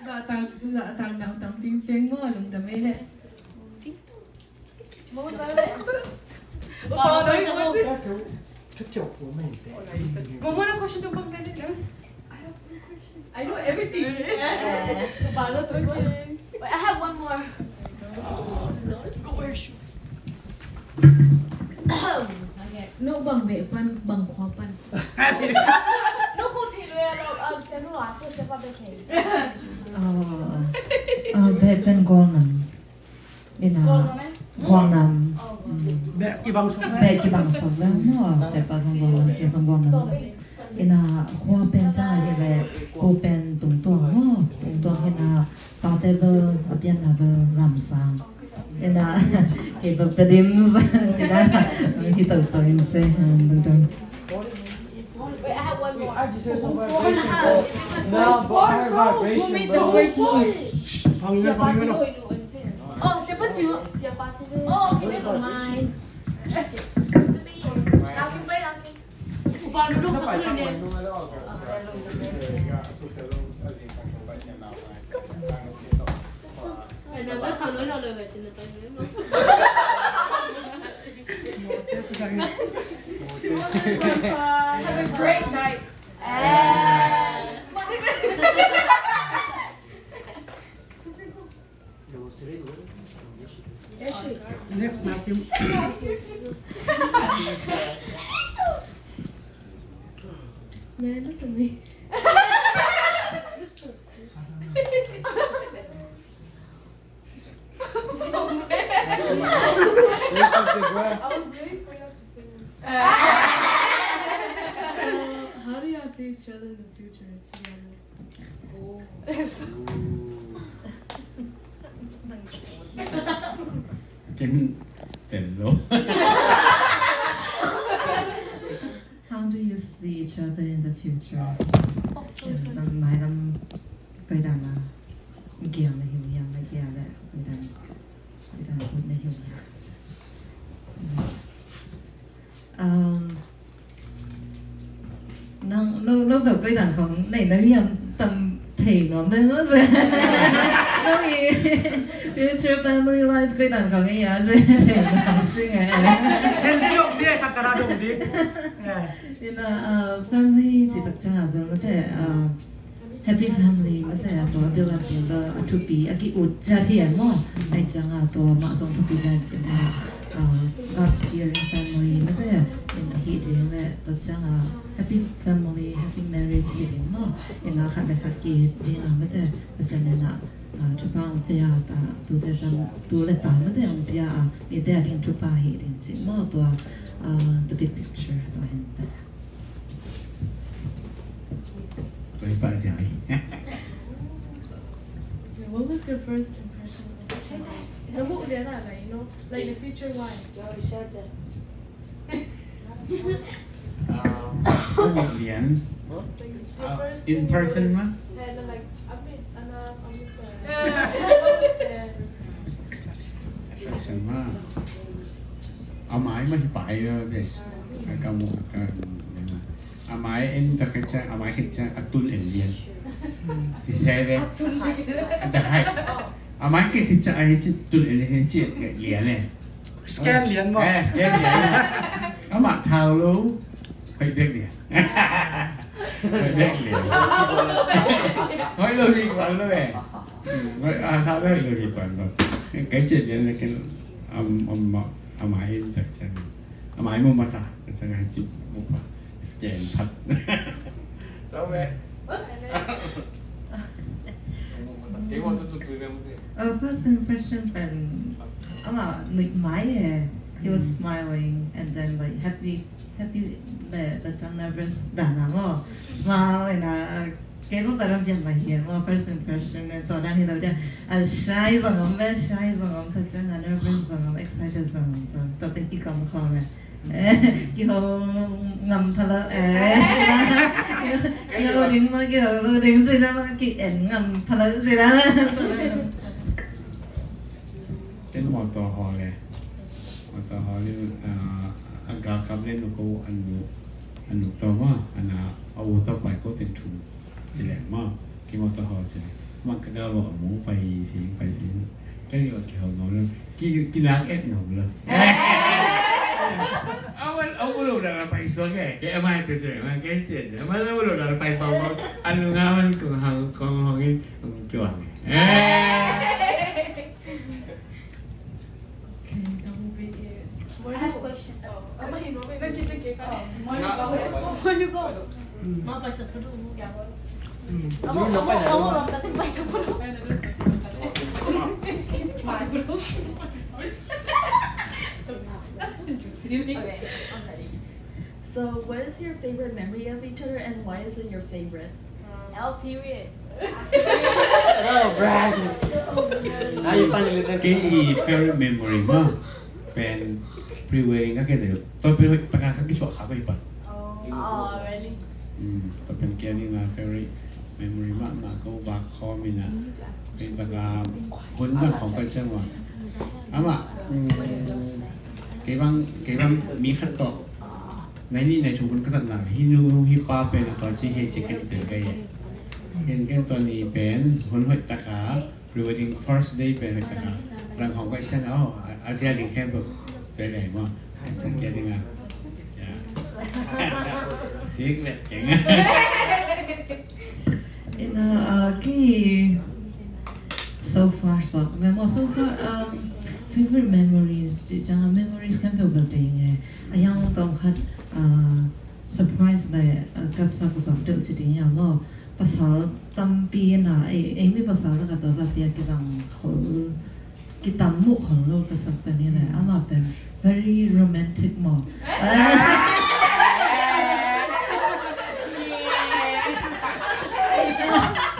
Zah tang, zah tang nau tang pingpeng maw, lungdam ei leh. Mama, question to pang ka ni, no? I have one question. I know everything. Wait, I have one more. Okay. No bang beh pan, bang khua pan. No ko thi lo ya lo, ah, se no a, ko se pa beh ke. Ah, ah, beh pen Gualnam. Inah, Gualnam, eh? Gualnam. Oh, Gualnam. Mm. Beh kibang sawk leh. Beh kibang sawk leh maw, siapa zong Gualnam, kei zong Gualnam. Inah, khua pen ciang ahi leh, ko pen Tungtuang maw, Tungtuang inah, pate bel, a pianna bel Ramsang. Inah, kei bel Padim, ci dan, hi toto in se, hmm, dong dong. Wait, I have one more. Who, who, who, who, who made the first one? Oh, Siapa Ciu. Oh, okay, never mind. Have a great night. Next, Matthew. Man, look at me. I was waiting for you to finish. So, how do y'all see each other in the future together? Ken tel lo. How do you see each other in the future? Ken lam, mailam koi dan a kiang na hiu hiam, na kiang le koi dan, koi dan ut na hiu hiam. Um, nang, no, no bel koi dan khong nei na hiam tam thei nuam ding maw se. Nang i future family life koi dan khong ei a se thei nuam sing e. Ken ci dong ding, khat khat a dong ding. Inah, uh, family ci tak ciang a bel mate, uh, Happy family mate a tua build up ding bel a thupi a ki-ut ciat hi e maw. Ahih ciangin tua mah zong thupi ven ciangin, ah, God fearing family mate in ahih ding le tua ciangin happy family, happy marriage hi ding maw. Inah khat le khat ki-it ding a mate Pasian inah, ah, thupha hong pia a, tute tam, tu le ta mate hong pia a, mite a ding thupha hi ding ci maw tua, ah, the big picture tua hi mate. Tua hi pah sia hi. What was your first impression of the person? The book, like, you know, like, the future wise. Um, Lian. Like, your first in person mah? Like, I mean, uh, I mean, uh, Person mah. A mai mah hi pai ve. Ka mu ka. A mai en ta ka cha, a mai ka cha a tun en lian. Hi se ve. A ta hai. A mai ka hi cha a hi cha tun en lian hi cha lian le. Scan lian maw. Eh, scan lian. A ma thau lo. Hoih bek lian. Hoih bek lian. Hoih lo hi kuan lo eh. Hoih a thau lo hoih lo hi kuan lo. Ka cha lian le ken am am a mai en ta cha. A mai mu masa, ka sa ngai cip mu pa. Scan phat. Sa ve. First impression pen ama nuih mai e. He was smiling and then like happy, happy le, but some nervous dan a maw. Smile and a kei zong ta ram diam mai hi maw. First impression and tua dan hi lo dia. A shy zong om, a shy zong om, ta ciang a nervous zong om, excited zong om. Tua, tua teng kikam khawm e. Kiho ngam pha lo e. Kiho ding maw, kiho lo ding ci la maw, ki-en ngam pha lo ci la. Ken mawtaw haw le, mawtaw haw le, a, a galkap le nu ko a nu, a nu tawh maw, a na, a u tawh pai ko teng thu. Ci leng maw, ki mawtaw haw ci leng. Maw ka gal lo a mung pai hi, pai hi. Ka ni wa ki haw ngawm lo. Ki, ki nak et ngawm lo. A wan, a u lo da la pai suak e. Ke a mai tu ci leng, ma ke ci leng. A man a u lo da la pai pau pau. A nu nga man kong hang, kong hong in, kong cuang e. Okay, that will be it. I have a question. Oh, okay. Oh, where you go? Where you go? Mm. Mm. Okay, I'm ready. So, what is your favorite memory of each other, and why is it your favorite? L period. Shut up, Brad. Now you finally listen. Kei i favorite memory maw, pen pre-wedding ka kei zai. Tua pen taka ka kisuak kha ko i pan. Oh, really? Mm, tua pen kei a ding a favorite memory mahmah, ko vak khawm in a. Pen taka hun zang khawm ka ciang maw. Amah, mm, kei bang, kei bang mi khat tawh nai nih nai thum hun ka zat nang, hih nu hih pa pen a tua ci hi ci ken tel ka hi. Ken ken tua ni pen hun hoih taka, pre-wedding first day pen hoih taka zang hong ka i sian, oh, a, a zia ding khempeuh tua i lei maw. Ai, sang kia ding a. Ya. Sik let keng. Ina, uh, ki so far so memo so far, um, favorite memories ci ciang a memories khempeuh bel bei nge. A yang tawm khat, uh, surprise le, uh, ka sak zong deuh ci ding hiam maw. Pasal tampi na, ei, ei mi pasal na ka tua sa pia kizang khol, kitam muh khol lo ka sak pen hi le. Amah pen very romantic maw.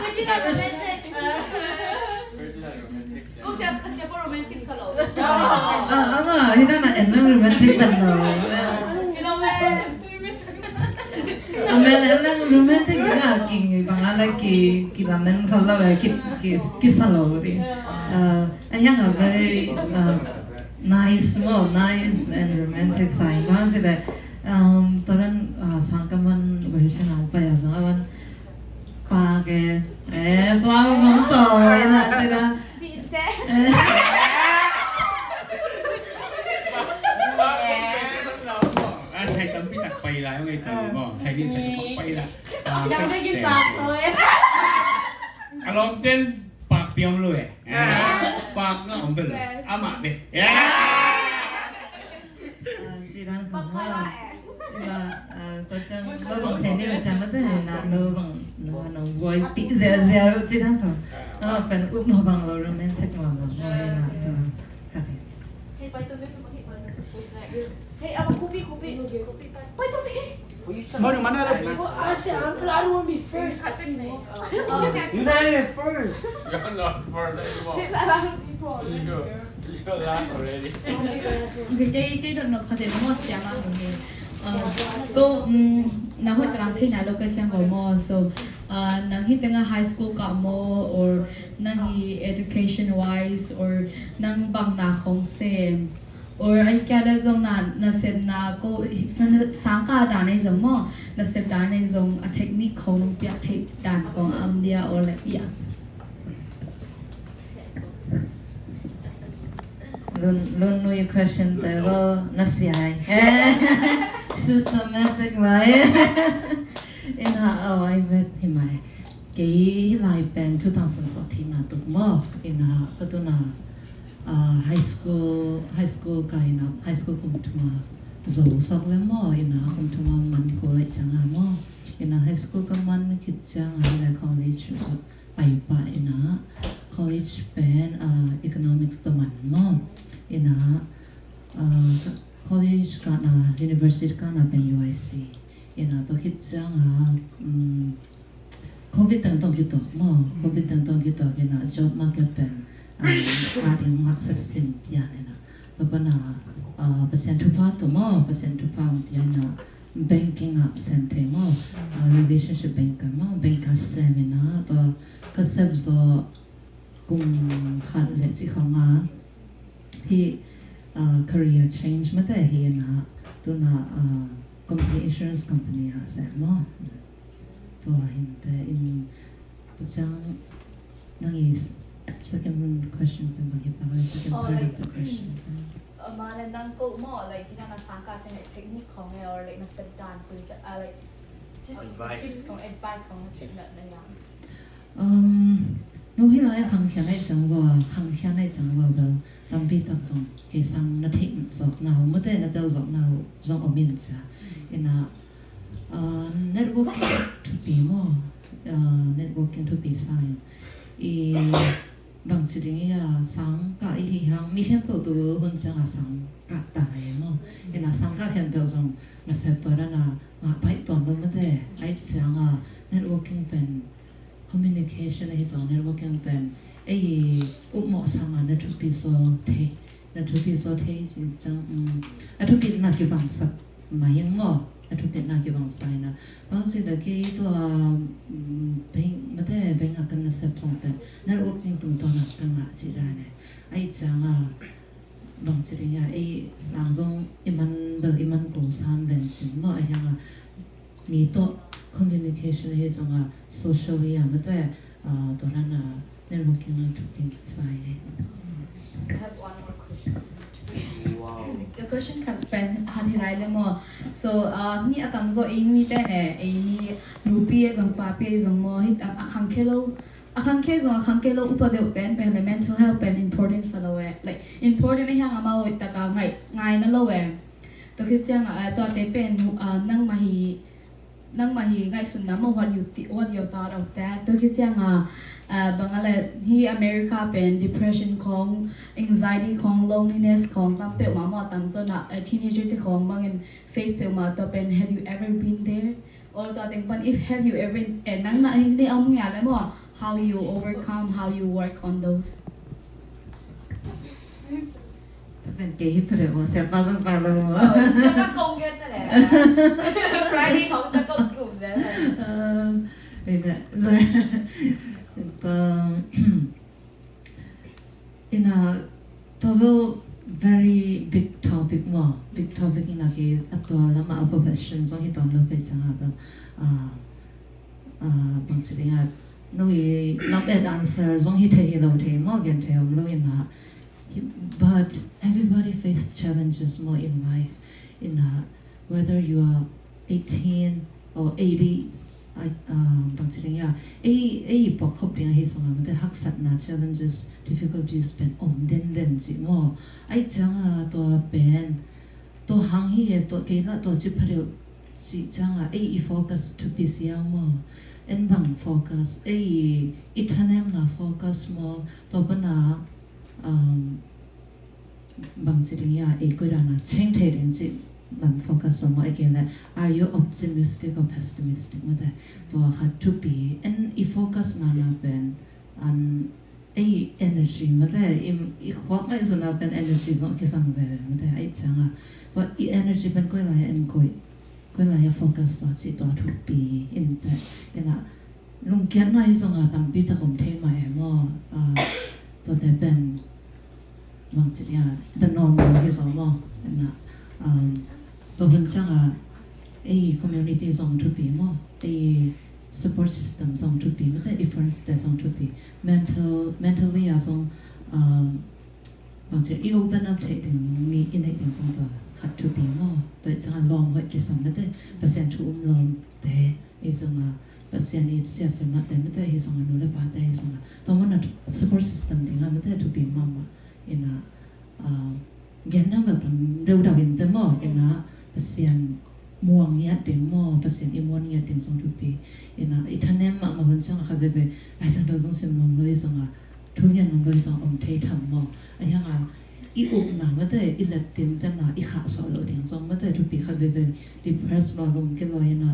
Which is not romantic. Ko sia, ka sia ko romantic sa lo. Ah, ama, hi na na en lang romantic kan lo. Sila men. Amen, en lang romantic na ki bang ala ki, ki lamen khol lo, ki, ki, ki sa lo ri. Ah, a yang a very, ah, nice, more nice and romantic sign. Bang si le, um, toran, ah, sang ka man version ang pa ya sang awan. Pa ke, eh, pa mong to, ina sila. Si se. Eh. Ah, sai tampi tak pai la, yung ito mo. Sai di, sai di pai la. Ah, yang may kita ko, eh. Alom din, pak piom lu, eh. Pak nga om bel. Ama be. Ya. Ah, ci dang khawng maw. Ina, ah, tua ciang lo zong thei ni lo ciang mate, ina lo zong, lo zong buaipih ziazia lo ci dang khawng. Ah, pen up mawk bang lo romantic mawk lo, ina, tua. Ka thei. Hey, apa kupi, kupi? Kupi, pai. Pai, kupi. Mau di mana lagi? Oh, I said, I'm, I don't want to be first. You not even first. You're not first anymore. There's a lot of people already, girl. You should laugh already. Okay, kei, kei dot nop khat te maw, siang a hong kei. Uh, ko, um, na hoih tak ang thei nai lo ka ciang ko maw. So, uh, nang hi teng a high school kah maw, or nang hi education wise, or nang bang na khong sem. Or ai kia le zong na, nasepna ko, sang ka dan ei zong maw, nasep dan ei zong a technique khong piak thei dan khong am dia or like, yeah. Lun, lun nui question te bo na siai. Systematic lai. Ina, oh, I bet hi mai. Kei lai pen two thousand fourteen na tuk maw. Ina, ka tu na, ah, high school, high school ka ina, high school kum thum a zo sok le maw, ina kum thum a man ko lai ciang a maw. Ina high school ka man khit ciang a le college pai pah ina, Pen uh, economics tawh man maw. Ina uh, college kana university kana pen U I C. Ina tua khit cianga um, Covid teng tawh kituak maw. Covid teng tawh kituak ina job market pen uh, a ding ngaksak sin pian ina. Tua pana uh, Pasian thupha tua maw, Pasian thupha ang pian ina banking a sem thei maw. Uh, relationship banker maw, banker sem ina tua ka sep zaw kum khat le ci khong a hi uh, career change mate hi na tuna uh, company insurance company a sem maw. Tua hinte in tua ciang nang i second question pen bang hi pa second Oh, part like, of the question. Amale nang ko mo like hina na sangka ciang like technique khong e or like na sep dan kuli ka uh, like tips, Advice. Tips khong advice khong na na ya. Um, no hi lai khang khian ai chang wa, khang khian ai chang wa bel tampi tak zong he sang na thei zok na hu mate na tel zok na hu zong om in cia. Ina uh, networking thupi maw. Uh, networking thupi sa in i bang ci ding i a sang ka i hi hang mi hiam peuh tu hun ciang a sang ka ta e maw. Ina sang ka hiam peuh zong na sep tua dan a ngah pai tuan lo mate ai ciang a networking pen communication ahi zong networking pen ei upmawh sang a na thupi so thei na thupi so thei ci ciang um, a thupi na kibang sak mai ang maw. A thupi na kibang sa ina bang ci da kei tua um, bank mate bank a kan na sep zong pen networking tung tua na kan ngah ci da ne. Ai ciang a bang ci ding a ei sang zong i man bel i man ko san den cin maw a hiang a mi tawh communication hi zong a socially a mate uh, tua nan a networking a thupi sa ina. I have one more question. Wow. The question khat pen hat hi lai le maw. So uh, ni a tam zaw ei mi te ne ei mi nupi e zong papi e zong maw hi a khang khe lo a khang khe zong a khang khe lo upa deuh ten pen le mental health pen important sa lo e like important a hiang amau taka ngai ngai na lo e. Tua khit ciang a tua te pen uh, nang ma hi nang ma hi ngai sun na mo what you thi- what you thought of that. Tua khit ciang a uh, bang a le hi America pen depression khong anxiety khong loneliness khong tam peuh ma mo tam zon a uh, teenager te khong bangin face peuh ma tua pen have you ever been there? All tua teng pan if have you ever and nang na ni om ngia le mo how you overcome how you work on those. Pen kei hi pha deuh mo siapa zong pa lo mo. Siapa kong get na le. Friday kong ta kong tu zen. Ina tua ina tua very big topic mo big topic ina ki a tua lama a profession zong hi tuan lo pe cang a bel bang ci ding a no i lam et answer zong hi thei hi lo thei mo gen thei om lo ina. But everybody face challenges mo in life ina whether you are eighteen or eighty. Bang ci ding ia ei ei puak khop ding ahi song a mate haksatna challenges difficulties pen om den den ci mo. Ai ciang a tua pen tua hang hi e tua kei la tua ci pha deuh ci ciang a ei i focus thupi siang mo. En bang focus ei i thanemna focus mo tua pana bang ci ding ia ei koi dana cheng thei ding ci bang focus so mo ei kei le are you optimistic or pessimistic mate tua khat thupi en i focus na na pen an ei energy mate i khuak ngai zona pen energy zong kisang veve mate ai ciang a tua i energy pen koi lai en koi koi lai a focus sa ci tua thupi in te ina lungkiatna hi zong a tampi tak om thei mai e maw. Tuate pen bang ci dia the normal hi zong maw ina tua hun ciang a ei community zong thupi maw ei support system zong thupi mate i friends te zong thupi mental mentally a zong bang ci i open up thei ding mi i nei ding zong tua khat thupi maw tua i ciang a lawm hoih kisam mate Pasian thu um lawm te i zong a Pasian i siasia mate mate hi zong a nu le pate hi zong a tua mun a support system ding a mate thupi mahmah ina gen dang bel tam deuh deuh in te maw ina Pasian muang ngiat ding maw Pasian i muan ngiat ding zong thupi ina i thanem mahmah hun ciang a kha veve ai zong deuh zong sim nuam lo i zong a Thu ngen nung doi zong om thei tham maw? A hiang a i upna mate, i let tinten a i khahsuah loh ding zong mate, thupi khat veve depress lo lum ke lo ina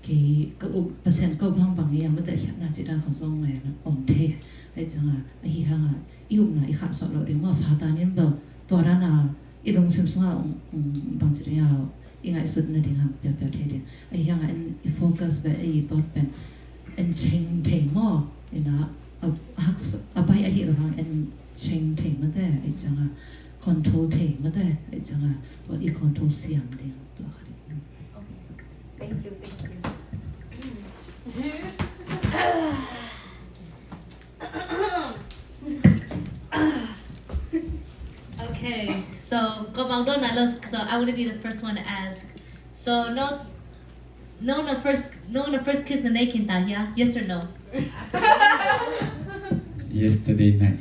kei ka up Pasian ka up hang bang i a mate khiatna ci dan khong zong ngai na om thei. Ai ciang a a hi hang a i upna i khahsuah loh ding maw? Satan in bel tua dan a i lungsim sungah ong, ong bang ci ding a i ngaihsut nading hang piapia thei ding. A hiang a en i focus ve ei tot pen en cheng thei maw? Ina a, a haksa a bai a hi lo hang en cheng thei mate, ai ciang a control thei mate, ai ciang a tua i control siam ding tua kha ding. Okay. Thank you, thank you. Okay, so kong mangdon na lo, so I want to be the first one to ask. So no, no, no first, no, no first kiss na nei khin ta hia? Yes or no? Yesterday night.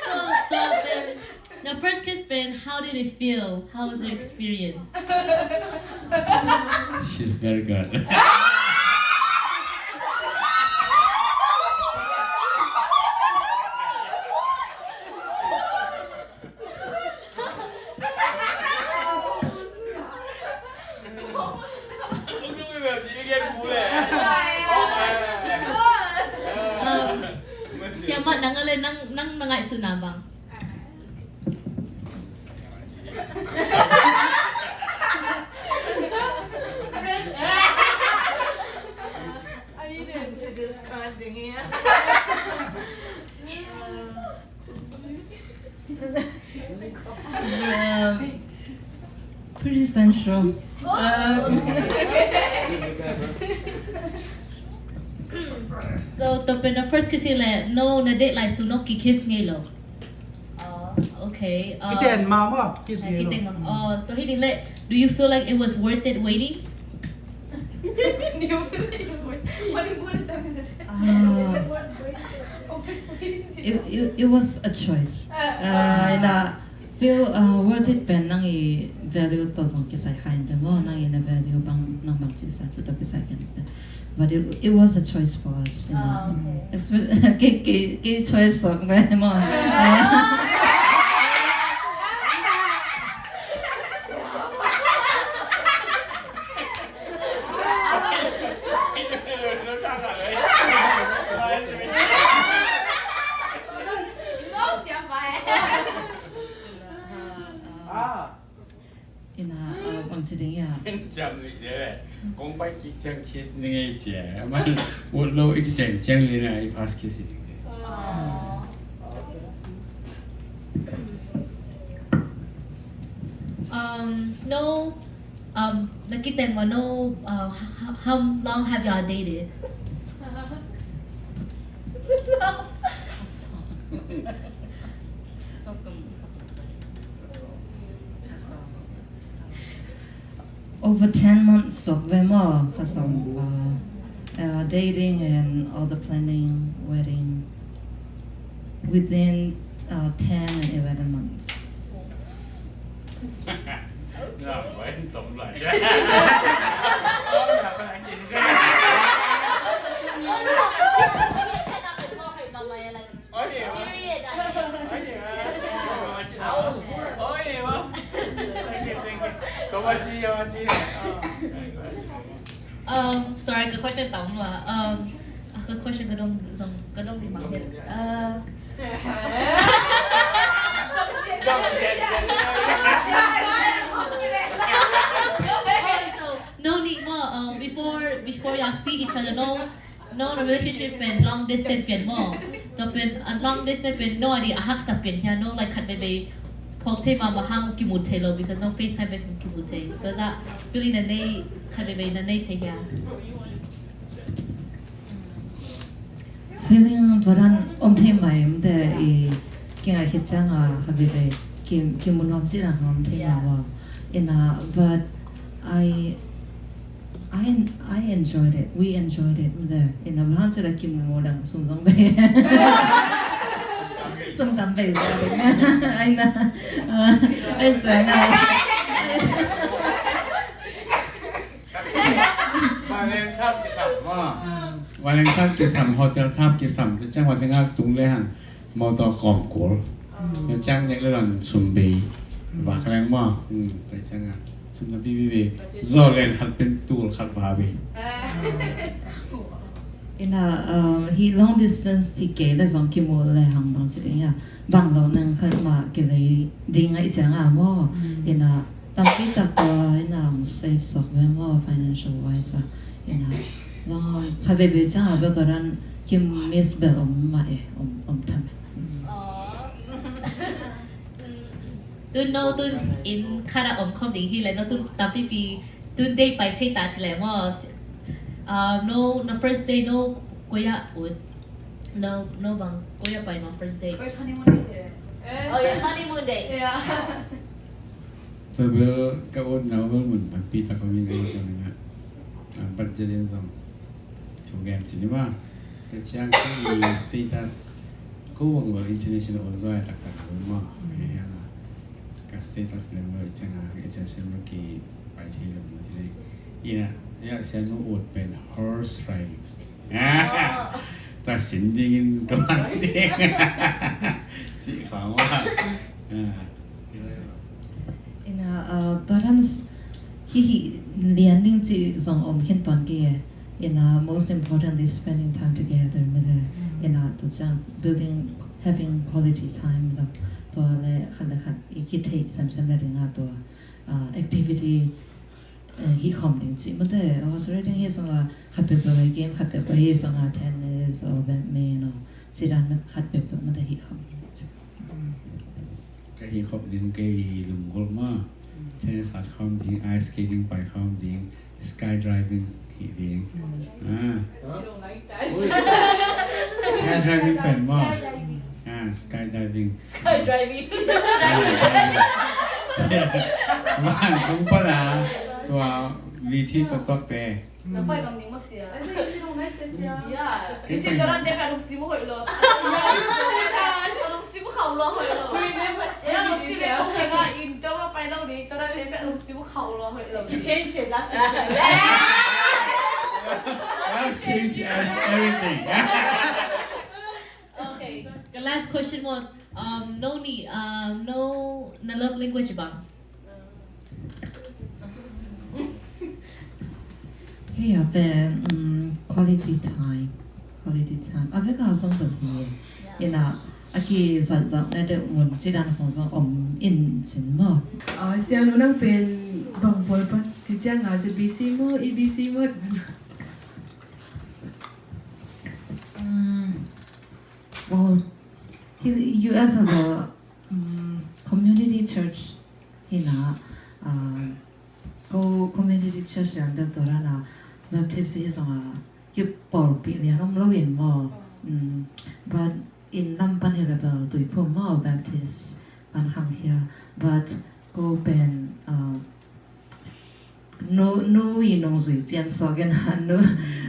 So, tua pen, the first kiss pen, how did it feel? How was your experience? She's very good. Um, siapa nang ale nang, nang, nang ngaihsutna bang? I need to describe the hair. Um, pretty sensual. Um, so, tua pen na first kiss hi leh, no, na date lai su no ki kiss ngei lo. Oh, okay. Uh, kiten ma maw, kiss ngei lo. Kiten ma. Oh, tua hi ding leh, do you feel like it was worth it waiting? Do you feel like it was worth it? What do you want to tell me this? Ah. What waiting? It, it, it was a choice. Uh, ina feel, uh, worth it pen nang i value tawh zong kisai kha in te maw, nang i na value bang, nang bang ci sa cu tawh kisai kha in te. But it, it was a choice for us, you know. Ah, okay. It's re-, kei, kei, kei choice suak ve maw. Ina, ah, bang ci ding ia. Jam li je. Kong pai kik ciang kiss ni ngei cia. Man, ut lo i kiteng ciang li na i fast kiss ni cia. Um, no, um, na kiteng ma no, uh, h-, h-, how long have y'all dated? Over ten months of ve maw, ka sawm, uh, uh, dating and all the planning, wedding, within, uh, ten and eleven months. Um, sorry, ka question tam lo. Um, ka question ka dong, dong, ka dong di mang hian. Uh, no need more. Um, before, before y'all see each other, no, no, the relationship pen long distance pen maw. Tua pen, a long distance pen no a di a haksa pen hia no, like khat veve pawlchin mahmah hang kimu thei lo because no FaceTime pen kimu thei. Tua zah feeling na nei khat veve na nei thei hia? Feeling tua dan om thei mai mate i kingai khit ciang a khat veve ki, kimu nuam ci dan om thei mai maw. Ina, but I I, I enjoyed it. We enjoyed it there. Ina bang ci la kimu dang sum zong bei. Sum tam bei zong bei. Ai na. Ai zong na. Valentine kisam, hotel sap kisam, te ciang va tengah tung le hang motor kawm kul. Te ciang nek le lon sum bei. Vak leng maw. Hmm, te ciang a sum na bi bi bi. Zo len khat pen tul khat ba bi. Ina, uh, hi long distance hi kei le zong kimu le hang bang ci ding a. Bang lo nang khat ma kilei ding a i ciang a maw. Ina, tampi tak tua ina, um, save sok ve maw, financial wise a. Ina, long kha ve be ciang a be tua dan kim miss bel om ma e, om, om tham e. Tun no tun in khat a om khawm ding hi le no tun tampipi tun dei pai thei ta ci le maw. Uh, no, no first day no koya ut. No, no bang koya pai no first day. First honeymoon day. Oh yeah, honeymoon day. Yeah. Tua bel ka ut na bel mun tampi tak om in a zong ina. Ah, budget in zong. Thungen ci ni maw. Ka ciang ka i status ko wang lo international on zoi taktak lo maw. Ka status lem lo i ciang a international ki pai thei lo maw ci ni. Ina, ya sian mu ut pen horse riding. Ta sin dingin ka man ding. Ci kha maw. Ina, uh, tua dan hi hi lian ding ci zong om khin tuan kei e. Ina, most importantly, spending time together mete. Ina, tua ciang building, having quality time mete. Tua le khat le khat i kithei semsem le ding a tua, uh, activity, uh, hi khawm ding ci mete. Horse riding hi zong a khat peuh peuh game, khat peuh peuh hi zong a tennis or badminton or ci dan khat peuh peuh mete hi khawm ding ci. Ka hi khop ding kei lum golf maw. Tennis at khawm ding, ice skating pai khawm ding, skydiving hi ding. Ah. Skydiving pen maw. Ah, skydiving. Skydiving. Wan kong pala tua viti totok te. Nang pai kam ding maw sia. I think you don't like this, yeah. Yeah. You say torante ka lungsim hoih lo. Lungsim khau lo hoih lo. Yeah, lungsim kong keng a in tua pai lo ni torante ka lungsim khau lo hoih lo. You change it last week. I'll change ev- everything. Okay. The last question was, um, no ni, um, no, na love language bang? Kei a pen, um, quality time. Quality time. A vek a zong pen hi. Ina, a ki zat zat na deuh mun ci dan hong zong om in cin maw. Ah, sianu nang pen bang pawl pan ci ciang a C B C maw, E B C maw? Um, well, hi U S a, um, community church hi na, uh, ko community church lian deuh tua dan a Baptist hi zong a kipawlpih lian om lo in maw. Um, but in lam pan hi le bel Tuiphum maw Baptist pan khang hia. But ko pen, uh, nu, nu i nungzui pian sawk in a nu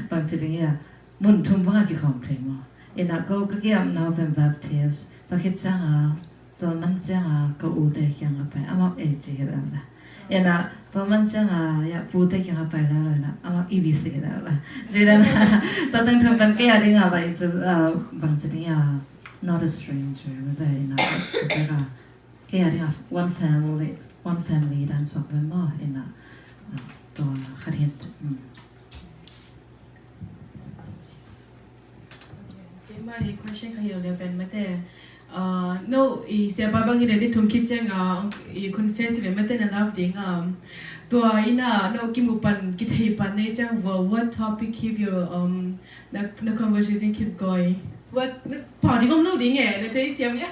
bang ci ding hia. Mun thum bang a kikhawm thei maw. Ina ko ka kiamna pen Baptist, tua khit ciang a, tua man ciang a ka ute kiang a pai, amau ei ci hi lel la. Ina tua man ciang a, ya pute kiang a pai lel la, ina amau E B C hi lel la. Ci dan a, tua teng thum pen kei a ding a pai cu, ah, bang ci ding a, not a stranger, mete ina, ka tek a, kei a ding a one family, one family dan suak ve maw, ina, ah, tua khat hi. Mm. Keimah hi question khat hi lo le pen mate. Ah, no, i siapa bang hi le ni thum khit ciang a, i confess ve mate na love ding a. Tua ina, no, kimu pan, kithei pan nei ciang, what, what topic keep your, um, na, na conversation keep going? What, na, pau ding om lo ding e, na thei siam ya.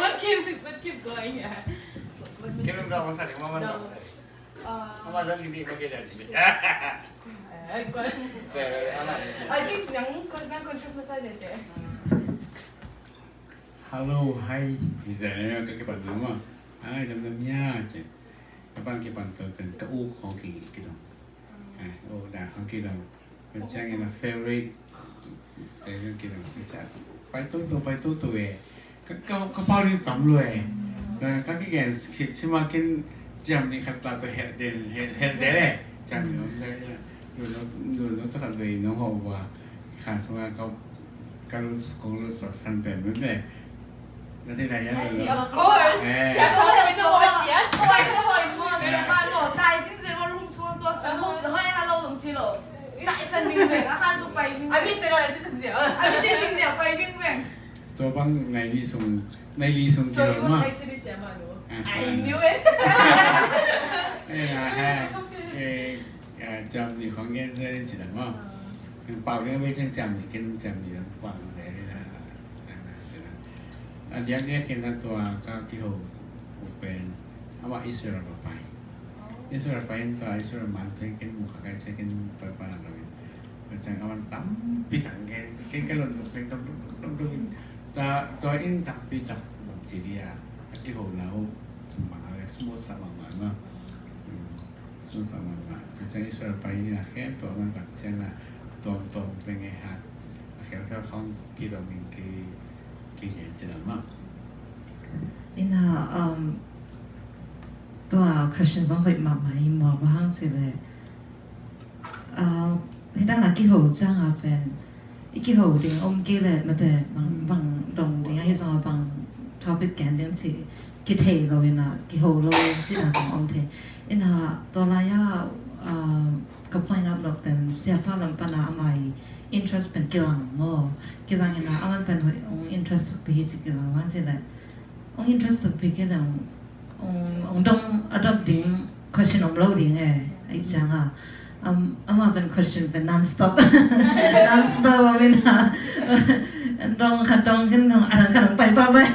What keep, what keep going, yeah. What, what keep going? Ah. Ama dah limit bagi dah limit. Eh, kau. I think yang kau nak confuse pasal dia, teh. Hello, hi. Bisa ni ka kipan nama. Hi, dam dam ya, cik. Kapan kipan tu ten ka u kau ki kita. Eh, oh, dah kau kita. Ka ciang ina favorite. Te ka kina ka ciang pai toto, pai toto e. Ka, ka, ka pau ni tam lo e. Ka, ka kigen khit sima kin ciam ni khat la to het den, het, het ze le. Ciam ni om ze le. Duh lo, duh lo takah duh lo hawh bua. Khan sunga kau, kau kong lo suak san pen mun te. Nate lai ya lo. Of course. Eh. Siapa yang suruh siapa? Hoih, hoih, hoih, siapa lo? Lai sin siapa room suang tua san room. Hoih, hello, dong ci lo. Lai san bing beng, a khan suk pai bing beng. Amin te lai ci san siapa? Amin te cing siapa pai bing beng. Tua bang nai li sung, nai li sung. So it was actually siapa lo. I knew it. Eh, ah, eh. Eh, Jam ni khong gen zen ci na maw. Pau liang ve ciang jam ni ken jam ni lam kuang ve na. A diak diak ken na tua ka kiho pen ama Israel va pai. Israel pai in tua Israel man ken ken mu ka kai cia ken tua pa na lo. Ciang aman tampi tak gen ken ken lon luk ken dong dong dong dong dong. Ta tua in tampi tak bang ci dia. A kiho lau. Bang a le smooth sa bang bang na. Sun sa mah mah. Tua ciang Israel pai ni a khempeuh a man tak ciang a tuamtuam teng e hat. A khempeuh khawng kidom in ki, kigen ci na mah. Ina, um, tua question zong hoih mahmah hi maw, bang hang ci le. Uh, hi dan a kiho ciang a pen i kiho ding om kei leh mate bang, bang dong ding ahi zong a bang topic gen ding ci kithei lo ina kiho lo cihna bang om thei. Ina tua lai-a, ah, ka point out lo pen siapa lam pana amai interest pen kilang maw. Kilang ina aman pen hoih ong interest takpi hi ci kilang vang ci leh. Ong interest takpi kei leh ong, ong, ong dong a dot ding question om lo ding e. Ahi ciang a, um, ama pen question pen non-stop. Non-stop om ina. Dong khat dong khin dong, a dang khat dong pai pa pai.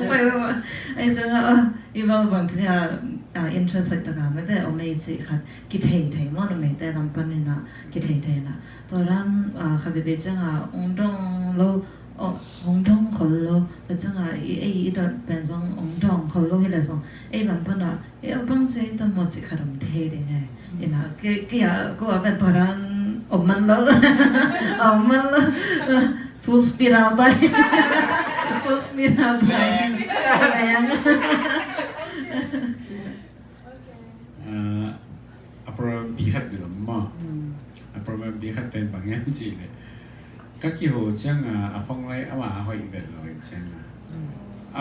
Pai pa pai. Ahi ciang a, oh, i bang bang ci a, ah, interest hoih taka mete om ei ci khat kithei thei maw, na mete lam pan ina kithei thei na. Tua dan, ah, khat veve ciang a, ong dong lo, ong, ong dong khol lo, tua ciang a, i, ei, i dot pen zong, ong dong khol lo hi le zong, ei lam pan a, ei, a bang ci, ei, tam maw ci khat om thei ding e. Ina, ke, ke a, ko a pen tua dan, om man lo, om man lo, full speed a pai, full speed a pai. Ah, a problem pi khat ding om maw. A problem pi khat pen bang hiam cih leh ka kiho ciang a, a phone lai ama a hoih vet lo hi ciang a,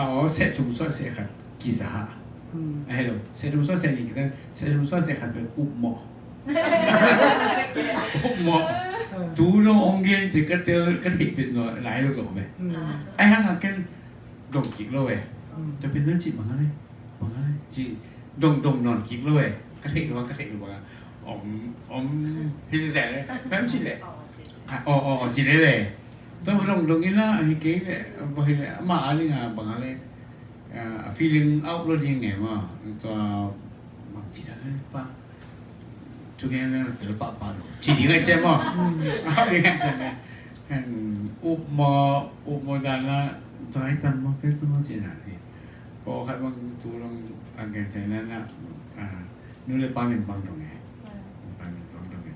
a aw seh thum suah seh khat kiza. A hi lo, seh thum suah seh nih kiza, seh thum suah seh khat pen up mawh. Up mawh. Tu dong ong gen te ka tel ka theih pet lo lai lo zo me. Ai hang a ken dong kik lo e. Tua pen nan cih bang a le, bang a le cih dong dong nawn kik lo e. Ka theih lo a, ka theih lo a. Om, om, hi ci zia le. Bang cih le. Aw, aw, aw, ci le le. Tua dong dong ina hi kei le, bang hi le, ama a ding a bang a le. A feeling out lo ding e ma. Tua bang cih le pa. Cu ngen ngen tel pahpah lo. Ci ding ai ciam maw? A ding ai ciam maw? Kan up maw, up maw dan la, tua ai tam maw, tel tam maw ci na hi. Pawlkhat bang tu dong a gen thei na na, a, nu le pa min bang dong e. Pa min bang dong e.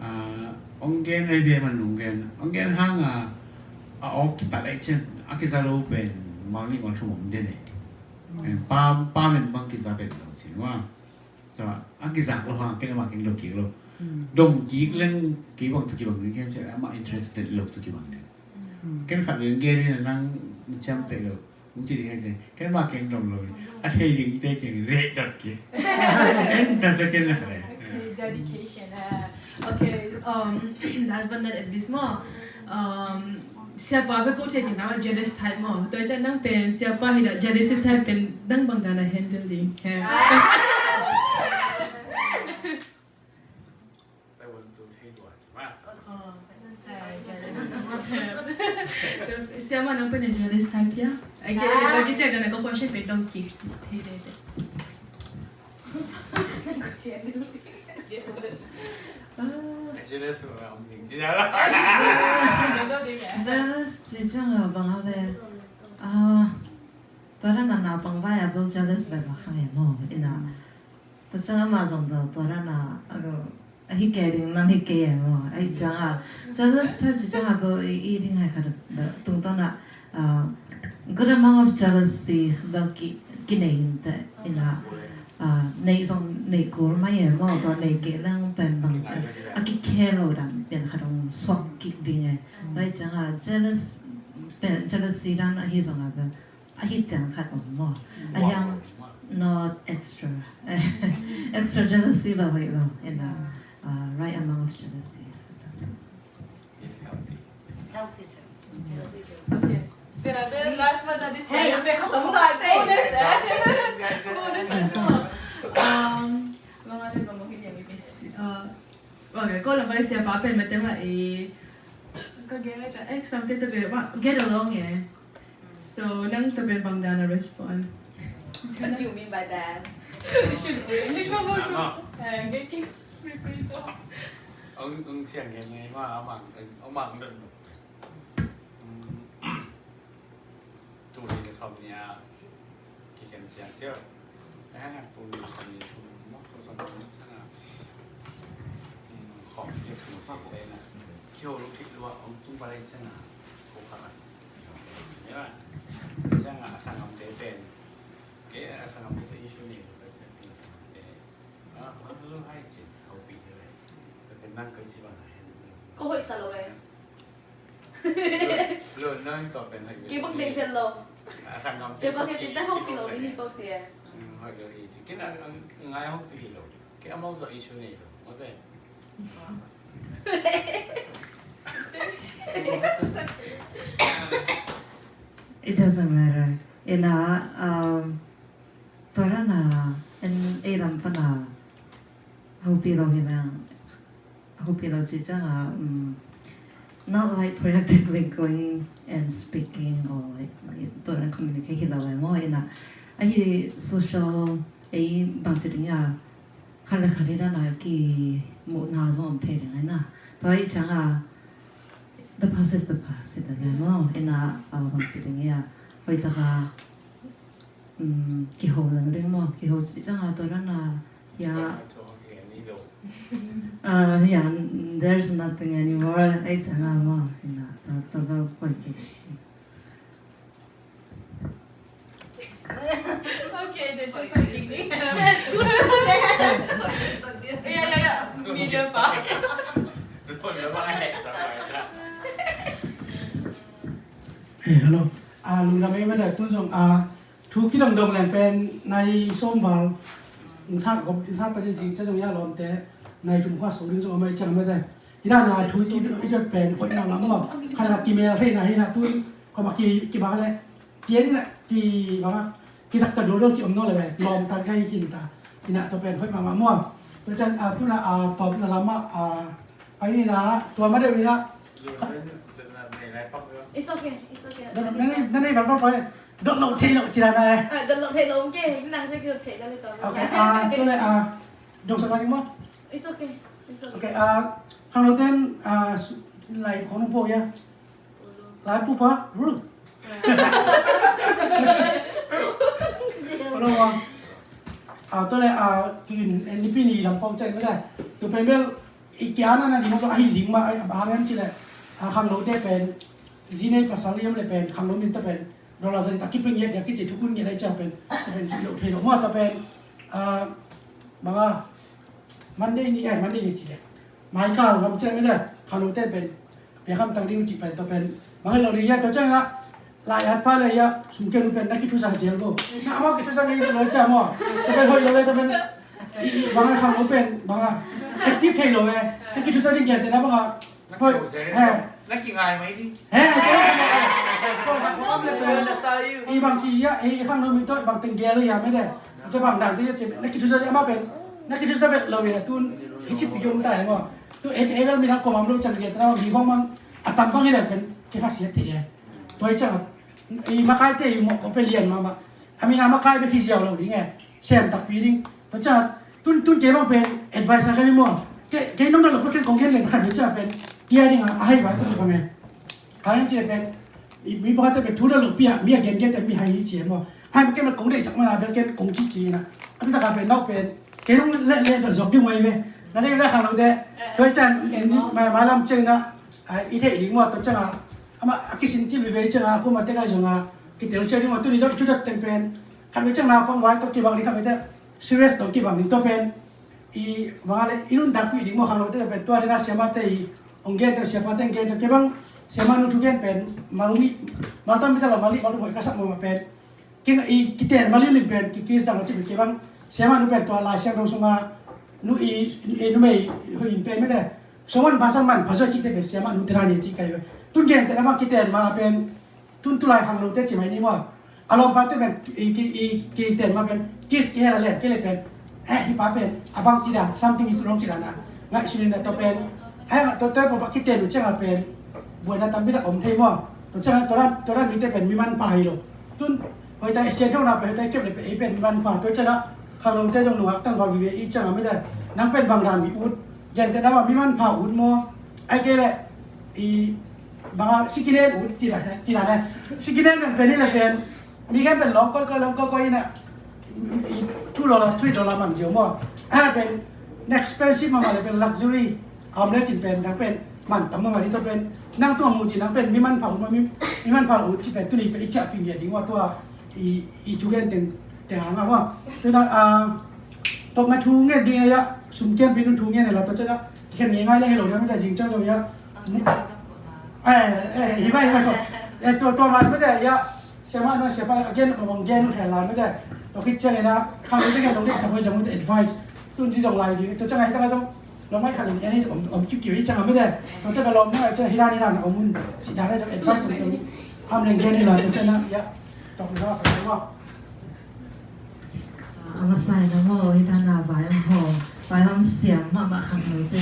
A, ong gen ai de man ong gen. Ong gen hang a, a awk kitat ai ciam, a kiza lo pen, mang ni mang thum om den e. Pa, pa min bang kiza pen lo ci maw. Tua, a kizak lo hang, ken ama ken dong kik lo. Dong kik leng, kei bang tua kibang ding, ken cia ama interested lo tua kibang ding. Ken khat ding gen in a nang ciam teh lo. Ung ci ding a cia, ken ama ken dong lo. A thei ding te ken leh dot kik. En ta ta ken na khat le. Okay, dedication, ah. Okay, um, last but not least maw. Um, Siapa bek ko thei khin, ama jealous type maw. Tua ciang nang pen siapa hi dah jealousy type pen nang bang dan a handle ding. He. Siapa nang pen jealous type ya. Okay, bagi cek dan aku question pe dong ki. Hey, deh, deh. Jealous ci ciang a bang a le. Tua dan a naupang vai a bel jealous bai bak hang e maw. Ina. Tua ciang ama zong bel tua dan a, a hi kei ding nam hi kei e maw. Ahi ciang a jealous type ci ciang a bel i, i ding hai khat bel tungtawn a, a, good amount of jealousy bel ki, kinei in te ina. A, nei zong nei kul mai e maw, tua nei kei leng pen bang ci a Hello dan pen khat hong suak kik ding e. Tua hi ciangah jealous, pen jealousy dan ahi zongah bel ahi ciang khat om maw. Ahi hang not extra. Extra jealousy lo hoih lo. In the uh, right amount of jealousy. It's healthy. Healthy jealousy. Healthy jealousy. Okay. Then, uh, then last but not least, hey, bonus, eh? Bonus, eh? Um, okay, ko lam pala siapa pen mate ma i, ka geng ai ka exam te tabe ma get along eh. So nang tabe bang dan a respond. What do you mean by that? You should really come also. Eh, get kick free free so. Ang ang siang yang ma amang amang don. Tuni le sawm ni a kikhen siang ciau. Tuni sawm ni thum maw, tuni sawm ni thum ciang a khawm kik thum sawm se na. Kiho luk thik lua om tung pa lai ciang a ko kha ka. Ciang a a sanggamte pen, ke a sanggamte issue ni lo ka ciang a sanggamte. Ah, ah, lo hai cin hau pi le. Pen nang kai ci ba na hen. Ko hoih sa lo eh. Kibang ding pen lo. Siapa ke cinta hong kilo ini kau cie. Ngai hong pi lo. Ke amau zo issue ni lo. Oke. It doesn't matter. Ina, um, tua dan a, en, ei lam pan a, hau pi lo hi lang. Hopih lo ci ciang a, um, not like productively going and speaking or like, tua dan communicate hi lo e maw, ina. Ahi social, ei bang ci ding a, khat le khat i dan a kimuhna zong om thei ding a, ina. Tua i ciang a, the past is the past, hi ta ve maw, ina, a bang ci ding a, hoih tak a, um, kiho leng ding maw, kiho ci ciang a, tua dan a, ya. Uh, yeah, there's nothing anymore. Ai ciang a maw, ina, ta, ta, ta, koi ki. Okay, the two point ding ding. Yeah, yeah, yeah. Middle pa. Eh, hello. Ah, lungdam ei mate, tun zong, ah, thu kidongdong leng pen nai sawm val, nsat gop, nsat ta ding zing cia zong ya lawmte, nai thum khua sung ding zong a mai ciang mate. Hi dan a thu kidot pen hoih mahmah maw. Khat khat kimel thei na hi na tun, koma ki, kibang le, kian na, kibang a, kizak ta dul dul ci om naw le ve, lawm ta gai hin ta. Hi na tua pen hoih mahmah maw. Tua ciang, a, tun a, a, tawpna lam a, a, pai ni na, tua ma deuh ni na. It's okay, it's okay. Nanei, nanei bang bang pai. Dot lo thei lo ci dan a. Ah, dot lo thei lo, okay. Nang sa ki dot thei lo le tawm. Okay, ah, tua le, ah, dong sa ka ni maw. It's okay. It's okay. Okay, ah, khangno ten, ah, lai khong po ya. Lai pu pa, ru. Hello, ah. Ah, tua le, ah, kin, eh, ni pi ni lam khong cai ma da. Tu pen bel, i kia na na di ma tua ahi ding ma, ai, a hang em ci le. Ah, khangno te pen, zi nei pasal yam le pen, khangno min ta pen. Dollar zan ta kiping yet ya kici thukun yet ai cia pen. Ta pen ci lo thei lo ma ta pen. Ah, banga Monday ni, eh, Monday ni ci le. Mai kal lam cia mi da. Khalo ten pen. Pia kham tang ding ci pen ta pen. Banga lo ni ya ta cia na. Lai at pa le ya. Sum ke lu pen na ki thu sa jel bo. Na ma ki thu sa ngai lo cia mo. Ta pen hoi lo le ta pen. Banga khalo pen. Banga. Active thei lo le. Na ki thu sa ding ya te na banga. Hoi, he. Na kingai mai ding. He, he, he. Ko, ko, ko, ko, ko. I bang ci ya, i khangno min tawh, i bang teng gel ya mai de. Ci bang dan te ya ci, na ki thu sa ya ma pen. Na ki thu sa vet lo ya tun. Hi ci pi yom ta ya mo. Tu e, e bel mi na ko mam lo cang ya ta na, hi bang mang. A tam bang ya pen, ki kha siat te ya. Tua i cang. I makai te i mo, ko pe lian mama. A mi na makai be ki ziau lo ding e. Sem takpi ding. Tua ciang, tun, tun kei bang pen advice a ka hi maw. Kei, kei nong na lo pen kong gen leng khat tua ciang pen. Kia ding a, a hai vai tua kei bang e. Hai kei pen. I mi bang te pen thu na lo pia, mi a gen gen te mi hai hi ci maw. Hai kei ma kong dei sak ma na bel kei kong ci ci na. A mi ta ka pen nau pen. Kei nong le, le tua zok ding mai ve. Na dei na khang lo te. Tua ciang, ma, ma lam ciang na. A, i thei ding maw tua ciang a. Ama, a kisin ci mi ve ciang a, kuma te ka zong a. Kitel sia ding maw, tu ni zong i thu dat teng pen. Khat ve ciang na pang vai tua kibang ding khat ve ciang. Serious tawh kibang ding tua pen. i bang a le i nuntakpih ding maw, khangnote pen tua dena siamate i hong gente, siapate hong gente, kei bang siamanu thugen pen malmi, maltam bita lo, malih maltum hoih ka sak mahmah pen. Kei i kiten malih lim pen kikis zang lo ci pen kei bang siamanu pen tua Lai Siangtho sunga nu i, i numei hoih in pen mete. Song on basan man phazo cite pen siamanu te na ni ci kai ve. Tun gente na bang kiten ma pen Tun tulai khangnote ci mai ni maw. A lawmpate pen i, i, i, kiten ma pen kis kihel a len kei le pen. Eh, hi pa pen a bang ci dan, something is wrong ci dan a. Ngaihsun in a tua pen. Eh, tua te pawh kiten uh ciang a pen buaina tampi tak om thei maw. Tua ciang a tua dan, tua dan mite pen mi manpha hi lo. Tun hoih tak i siangthona pen hoih tak i kep le pen ei pen mi manpha. Tua ciang a khangnote zong nungak tangval vive i ciang a mite. Nang pen bang dan mi ut. Gente na bang mi manpha ut maw. Ai kei le i bang a sikinen ut ci dan, ci dan eh. Sikinen pen pen hi le pen mi gen pen lawng koi koi lawng koi koi ina i two dollar, three dollar man ziau maw. A pen expensive mahmah le pen luxury a om le cin pen nang pen man tam mahmah ding tua pen nang tua mu ding nang pen mi manpha ut maw, mi, mi manpha ut ci pen tuni pen i ciahpih ngiat ding maw tua i, i thugen teng, teng hang a maw. Tuna a tokna thu ngen ding a ia sum kiam pi nun thu ngen a la tua ciang a kikhen ngei ngai le hi lo ding a mite zing ciang zong ia. Eh, eh, hi mai, hi mai ko. Eh, tua, tua man mite ia siamanu siapa again mong gen uh thei la mite. Tua khit ciang ina khang mite gen dong ding sa hoi zong mite advice. Tun ci zong lai ding. Tua ciang a hi tang a zong lo mai khan ani om, om kiu kiu hi ciang a mite. Tua te ka lom na ciang hi dan hi dan om un ci dan a zong advice om. Am leng gen hi la tua ciang a ia. Tua ka lom. A masa in a maw, hi dan a vai om haw, vai om siam mahmah khangnote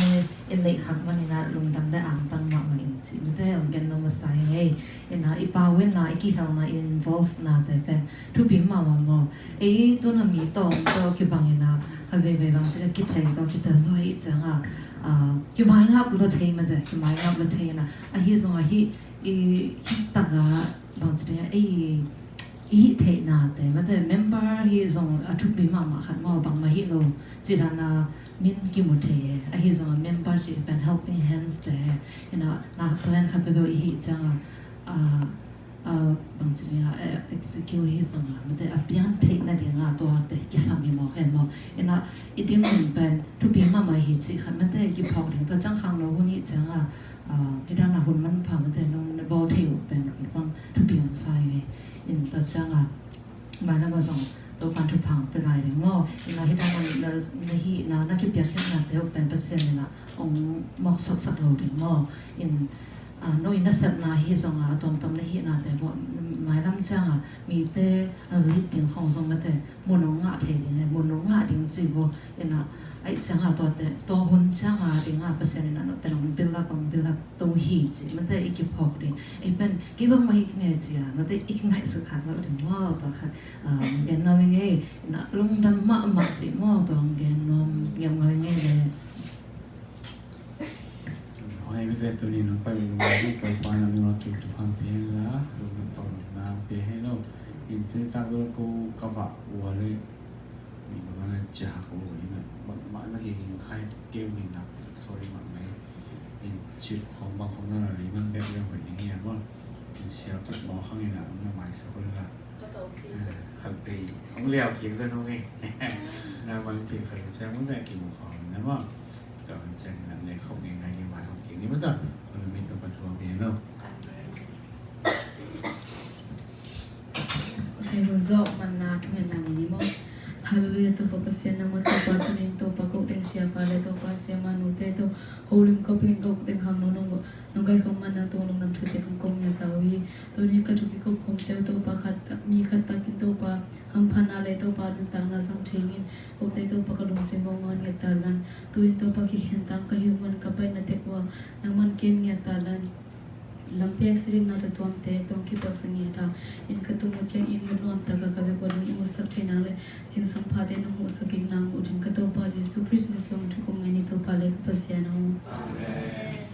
in neih khak manin a lungdam le angtang mahmah in cih mite hong gen nuam masa hi ngei. In a i pau in a i kikhelna i involve nate pen thupi mahmah maw. Ei tuna mi tawm tawh kibang in a kha veivei bang cih a kithei tawh kitel tawh hi ciang a, a, kimaingap lua thei mate, kimaingap lua thei in a, ahi zong a hih, i, hih tak a bang ci ding a, ei, i hih theihnate mate member hi zong a thupi mahmah khat maw, bangmah hi lo ci dan a min kimu thei e. Ahi zong a member cih pen helping hands te hi na, na plan khat peuhpeuh i hih ciang a, a, a, bang ci ding a, a, execute hi zong a mate a pian theih nading a tuate kisam hi mawk e maw. Hi na i dinmun pen thupi mahmah hi cih khat mate kiphawk ding tua ciang khangno hun hi ciang a, a, hi dan a hun manpha mate nong na bawl thei uh pen hi bang thupi hong sa hi. In tua ciang a mailam a zong Topan thupha hong pia lai ding maw. In a hi dan a na, na hihna, na kipiakkhiatnate uh pen Pasian in a hong mawksawtsak lo ding maw. In a, no i nasepna hi zong a, a tuamtuam na hihnate baw mailam ciang a mite a lead ding khong zong mate mun hong ngah thei ding le mun hong ngah ding ci baw. In a, aih ciang a tuate, tua hun ciang a ding a Pasian in a no pen hong build up, hong build up to hi ci mate i kiphawk ding. Ei pen kei bangmah hi kingei ci a mate i kingaihsut khat lo ding maw. Tua khat, a, gen nuam i ngei. In a lungdam mahmah ci maw, tua hong gen nuam ngiamngai ngei le. Hoi mite tuni nong pai lungdam hi. Topa na nung a kin thupha pia hen la lungdam tawh nong na pia hen lo. In tuni tak dol ko ka vah ua le ni bang a na ciah ko in a bangmah na kiging khai keu min nak sorry mak mai. In cip khawng bang khawng na la li man bek le hoih ding hi a maw. In sial tuk maw khang in a na mai sa ko le la. Khat pei khawng liau kik sa nung hi. Na man kik khat sa mun na kimu khawng na maw. Tua hun ciang in a nei khop ngei ngai ngei mai hong kik ni mata. Hong mi Topa thupha pia hen lo. Hei hun zawh manna thungetna ni ni maw. Halleluiah, Topa Pasian nangmah Topa tunin Topa ko teng siapa le Topa siamanute to holim kopin ko teng khangno nong nong kaikhawm manna tung lungdam thute kong kong ngiat ta uh hi. Tuni ka thu kikop khawmte uh Topa khat mi khat takin Topa hamphatna le Topa nuntakna zang thei ngin. Kote Topa ka lungsim bawng ngiat ta lan. Tuin Topa kikhen tang ka hi hun ka paina tek ua nangman kem ngiat ta lan. Lampi accident na tuamtuamte tawh kipaksa ngiat a in ka tung uh ciang i mut nuam taka ka vek ua ding i mutsak thei nang le singsang phate nong muhsak kik nang uh ding ka Topa Jesu Khrist min suang thu kong ngai ni Topa le ka Pasian aw. Amen.